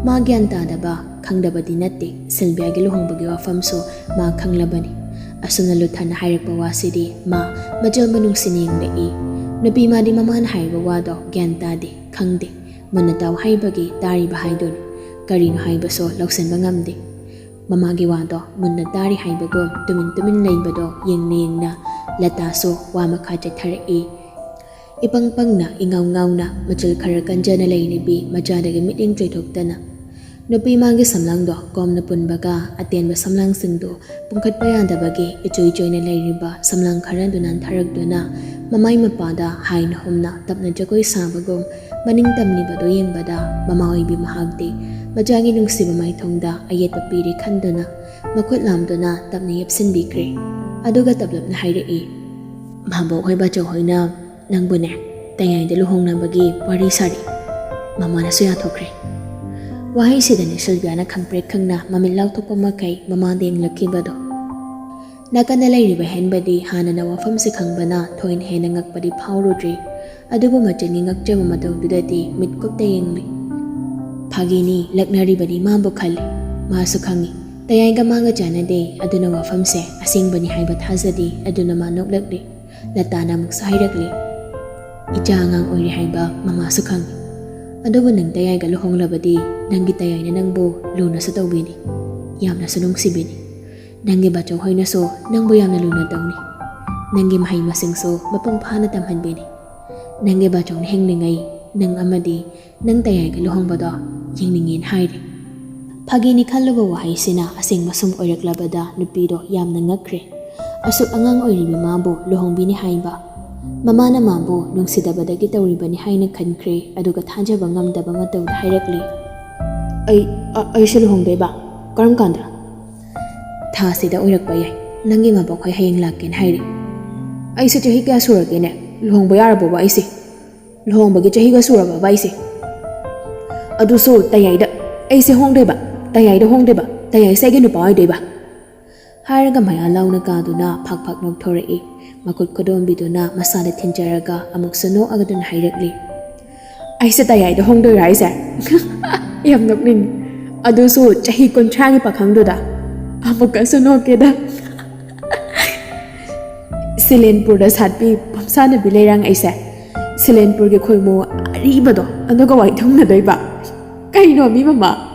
ꯃꯥ ꯒ꯭ꯌꯥꯟ ꯇꯥꯗꯕ ꯈꯪꯗꯕꯗꯤ ꯅꯠꯇꯦ, ꯁꯤꯜꯚꯤꯌꯥꯒꯤ ꯂꯨꯍꯣꯡꯕꯒꯤ ꯋꯥꯐꯝꯁꯨ ꯃꯥ ꯈꯪꯂꯕꯅꯤ꯫ ꯑꯁꯨꯝꯅ ꯂꯨꯊꯟꯅ ꯍꯥꯏꯔꯛꯄ ꯋꯥꯁꯤꯗꯤ ꯃꯥ ꯃꯆꯜ ꯃꯅꯨꯡꯁꯤ ꯌꯦꯡꯂꯛꯏ꯫ ꯅꯨꯄꯤ ꯃꯥꯗꯤ ꯃꯃꯥꯅ ꯍꯥꯏꯔꯤꯕ ꯋꯥꯗꯣ ꯒ꯭ꯌꯥꯟ ꯇꯥꯗꯦ, ꯈꯪꯗꯦ꯫ ꯃꯨꯟꯅ ꯇꯥꯎ ꯍꯥꯏꯕꯒꯤ ꯇꯥꯔꯤꯕ ꯍꯥꯏꯗꯨꯅꯤ꯫ ꯀꯔꯤꯅꯣ ꯍꯥꯏꯕꯁꯨ ꯂꯧꯁꯤꯟꯕ ꯉꯝꯗꯦ꯫ ꯃꯃꯥꯒꯤ ꯋꯥꯗꯣ ꯃꯨꯟꯅ ꯇꯥꯔꯤ ꯍꯥꯏꯕꯒꯨꯝ ꯇꯨꯃꯤꯟ ꯇꯨꯃꯤꯟ ꯂꯩꯕꯗꯣ ꯌꯦꯡꯅ ꯌꯦꯡꯅ ꯂꯇꯥꯁꯨ ꯋꯥ ꯃꯈꯥ ꯆꯠꯊꯔꯛꯏ꯫ ꯏꯄꯪ ꯄꯪꯅ, ꯏꯉꯥꯎ ꯉꯥꯎꯅ, ꯃꯆꯜ ꯈꯔ ꯀꯟꯖꯅ ꯂꯩꯔꯤꯕꯤ ꯃꯆꯥꯗꯒꯤ ꯃꯤꯠꯌꯦꯡ ꯆꯣꯏꯊꯣꯛꯇꯅ꯫ ꯅꯨꯄꯤ ꯃꯥꯒꯤ ꯁꯝꯂꯥꯡꯗꯣ ꯀꯣꯝꯅ ꯄꯨꯟꯕꯒ ꯑꯇꯦꯟꯕ ꯁꯝꯂꯥꯡꯁꯤꯡꯗꯨ ꯄꯨꯡꯈꯠꯄ ꯌꯥꯗꯕꯒꯤ ꯏꯆꯣꯏ ꯆꯣꯏꯅ ꯂꯩꯔꯤꯕ ꯁꯝꯂꯥꯡ ꯈꯔꯗꯨ ꯅꯥꯟꯊꯔꯛꯇꯨꯅ ꯃꯃꯥꯏ ꯃꯄꯥꯗ ꯍꯥꯏꯅ ꯍꯨꯝꯅ ꯇꯞꯅ ꯖꯒꯣꯏ ꯁꯥꯕꯒꯨꯝ ꯃꯅꯤꯡ ꯇꯝꯂꯤꯕꯗꯨ ꯌꯦꯡꯕꯗ ꯃꯃꯥ ꯑꯣꯏꯕꯤ ꯃꯍꯥꯛꯇꯤ ꯃꯆꯥꯒꯤ ꯅꯨꯡꯁꯤꯕ ꯃꯥꯏꯊꯣꯡꯗ ꯑꯌꯦꯠꯄ ꯄꯤꯔꯦ ꯈꯟꯗꯨꯅ ꯃꯈꯨꯠ ꯂꯥꯝꯗꯨꯅ ꯇꯞꯅ ꯌꯦꯞꯁꯤꯟꯕꯤꯈ꯭ꯔꯦ꯫ ꯑꯗꯨꯒ ꯇꯞꯂꯞꯅ ꯍꯥꯏꯔꯛꯏ, "ꯃꯥꯕꯣꯛ ꯍꯣꯏ ꯕꯥꯆꯧ ꯍꯣꯏꯅ ꯅꯪꯕꯨꯅꯦ ꯇꯌꯥꯏꯗ ꯂꯨꯍꯣꯡꯅꯕꯒꯤ ꯋꯥꯔꯤ ꯁꯥꯔꯤ꯫ ꯃꯃꯥꯅꯁꯨ ꯌꯥꯊꯣꯛꯈ꯭ꯔꯦ꯫" ꯋꯥꯍꯩꯁꯤꯗꯅꯤ ꯁꯤꯜꯚꯤꯌꯥꯅ ꯈꯪꯄ꯭ꯔꯦꯛ ꯈꯪꯅ ꯃꯃꯤꯠ ꯂꯥꯎꯊꯣꯛꯄ ꯃꯈꯩ ꯃꯃꯥꯗ ꯌꯦꯡꯂꯛꯈꯤꯕꯗꯣ꯫ ꯅꯥꯀꯟꯗ ꯂꯩꯔꯤꯕ ꯍꯦꯟꯕꯗꯤ ꯍꯥꯟꯅꯅ ꯋꯥꯐꯝꯁꯤ ꯈꯪꯕꯅ ꯊꯣꯏꯅ ꯍꯦꯟꯅ ꯉꯛꯄꯗꯤ ꯐꯥꯎꯔꯨꯗ꯭ꯔꯤ꯫ ꯑꯗꯨꯕꯨ ꯃꯆꯤꯟꯒꯤ ꯉꯛꯆꯕ ꯃꯇꯧꯗꯨꯗꯗꯤ ꯃꯤꯠꯀꯨꯞꯇ ꯌꯦꯡꯂꯤ꯫ "ꯐꯥꯒꯤꯅꯤ, ꯂꯛꯅꯔꯤꯕꯅꯤ ꯃꯥꯕꯨ ꯈꯜꯂꯤ꯫ ꯃꯥꯁꯨ ꯈꯪꯏ ꯇꯌꯥꯏꯒ ꯃꯥꯒ ꯆꯥꯟꯅꯗꯦ, ꯑꯗꯨꯅ ꯋꯥꯐꯝꯁꯦ ꯑꯁꯦꯡꯕꯅꯤ ꯍꯥꯏꯕ ꯊꯥꯖꯗꯦ꯫" ꯑꯗꯨꯅ ꯃꯥ ꯅꯣꯛꯂꯛꯂꯤ꯫ ꯂꯇꯥꯅ ꯑꯃꯨꯛꯁꯨ ꯍꯥꯏꯔꯛꯂꯤ, "ꯏꯆꯥ ꯑꯉꯥꯡ ꯑꯣꯏꯔꯤ ꯍꯥꯏꯕ ꯃꯃꯥꯁꯨ ꯈꯪꯏ꯫ ꯑꯗꯨꯕꯨ ꯅꯪ ꯇꯌꯥꯏꯒ ꯂꯨꯍꯣꯡꯂꯕꯗꯤ ꯅꯪꯒꯤ ꯇꯌꯥꯏꯅ ꯅꯪꯕꯨ ꯂꯨꯅꯁꯨ ꯇꯧꯕꯤꯅꯤ, ꯌꯥꯝꯅꯁꯨ ꯅꯨꯡꯁꯤꯕꯤꯅꯤ꯫ ꯅꯪꯒꯤ ꯕꯥꯆꯧ ꯍꯣꯏꯅꯁꯨ ꯅꯪꯕꯨ ꯌꯥꯝꯅ ꯂꯨꯅ ꯇꯧꯅꯤ꯫ ꯅꯪꯒꯤ ꯃꯍꯩ ꯃꯁꯤꯡꯁꯨ ꯃꯄꯨꯡ ꯐꯥꯅ ꯇꯝꯍꯟꯕꯤꯅꯤ꯫ ꯅꯪꯒꯤ ꯕꯥꯆꯧꯅ ꯍꯤꯡꯂꯤꯉꯩ ꯅꯪ ꯑꯃꯗꯤ ꯅꯪ ꯇꯌꯥꯏꯒ ꯂꯨꯍꯣꯡꯕꯗꯣ ꯌꯦꯡꯅꯤꯡꯉꯦꯅ ꯍꯥꯏꯔꯤ꯫" ꯐꯥꯒꯤꯅꯤ ꯈꯜꯂꯨꯕ ꯋꯥꯍꯩꯁꯤꯅ ꯑꯁꯦꯡꯕ ꯁꯨꯝ ꯑꯣꯏꯔꯛꯂꯕꯗ ꯅꯨꯄꯤꯗꯣ ꯌꯥꯝꯅ ꯉꯛꯈ꯭ꯔꯦ꯫ ꯑꯁꯨꯛ ꯑꯉꯥꯡ ꯑꯣꯏꯔꯤꯕꯤ ꯃꯥꯕꯨ ꯂꯨꯍꯣꯡꯕꯤꯅꯤ ꯍꯥꯏꯕ, ꯃꯃꯥꯅ ꯃꯥꯕꯨ ꯅꯨꯡꯁꯤꯗꯕꯗꯒꯤ ꯇꯧꯔꯤꯕꯅꯤ ꯍꯥꯏꯅ ꯈꯟꯈ꯭ꯔꯦ꯫ ꯑꯗꯨꯒ ꯊꯥꯖꯕ ꯉꯝꯗꯕ ꯃꯇꯧꯗ ꯍꯥꯏꯔꯛꯂꯤ, "ꯑꯩ, ꯑ-, ꯑꯩꯁꯨ ꯂꯨꯍꯣꯡꯗꯣꯏꯕ? ꯀꯔꯝ ꯀꯥꯟꯗ?" "ꯊꯥꯁꯤꯗ ꯑꯣꯏꯔꯛꯄ ꯌꯥꯏ꯫ ꯅꯪꯒꯤ ꯃꯕꯣꯛ ꯍꯣꯏ ꯍꯌꯦꯡ ꯂꯥꯛꯀꯦꯅ ꯍꯥꯏꯔꯤ꯫" "ꯑꯩꯁꯦ ꯆꯍꯤ ꯀꯌꯥ ꯁꯨꯔꯒꯦꯅꯦ? ꯂꯨꯍꯣꯡꯕ ꯌꯥꯔꯕꯣꯕ ꯑꯩꯁꯦ? ꯂꯨꯍꯣꯡꯕꯒꯤ ꯆꯍꯤꯒ ꯁꯨꯔꯕꯕ ꯑꯩꯁꯦ? ꯑꯗꯨꯁꯨ ꯇꯌꯥꯏꯗ꯫ ꯑꯩꯁꯦ ꯍꯣꯡꯗꯣꯏꯕ, ꯇꯌꯥꯏꯗ ꯍꯣꯡꯗꯣꯏꯕ, ꯇꯌꯥꯏꯁꯦ ꯑꯩꯒꯤ ꯅꯨꯄꯥ ꯑꯣꯏꯗꯣꯏꯕ?" ꯍꯥꯏꯔꯒ ꯃꯌꯥ ꯂꯥꯎꯅ ꯀꯥꯗꯨꯅ ꯐꯛ ꯐꯛ ꯅꯣꯛꯊꯣꯔꯛꯏ꯫ ꯃꯈꯨꯠ ꯈꯨꯗꯣꯝꯕꯤꯗꯨꯅ ꯃꯁꯥꯗ ꯊꯤꯟꯖꯔꯒ ꯑꯃꯨꯛꯁꯨ ꯅꯣꯛꯑꯒꯗꯨꯅ ꯍꯥꯏꯔꯛꯂꯤ, "ꯑꯩꯁꯦ ꯇꯌꯥꯏꯗ ꯍꯣꯡꯗꯣꯏꯔꯥ ꯍꯥꯏꯁꯦ?" ꯌꯥꯝ ꯅꯣꯛꯅꯤꯡꯉꯤ꯫ "ꯑꯗꯨꯁꯨ ꯆꯍꯤ ꯀꯨꯟꯊ꯭ꯔꯥꯒꯤ ꯄꯥꯈꯪꯗꯨꯗ?" ꯑꯃꯨꯛꯀꯁꯨ ꯅꯣꯛꯀꯦꯗ꯫ ꯁꯤꯂꯦꯟꯄꯨꯔꯗ ꯁꯥꯠꯄꯤ ꯄꯝꯁꯥꯅꯕꯤ ꯂꯩꯔꯥꯡ ꯑꯩꯁꯦ, ꯁꯤꯂꯦꯟꯄꯨꯔꯒꯤ ꯈꯣꯏꯃꯨ ꯑꯔꯤꯕꯗꯣ ꯑꯗꯨꯒ ꯋꯥꯏꯊꯨꯡꯅꯗꯣꯏꯕ꯫ ꯀꯩꯅꯣ ꯃꯤ ꯃꯃꯥ?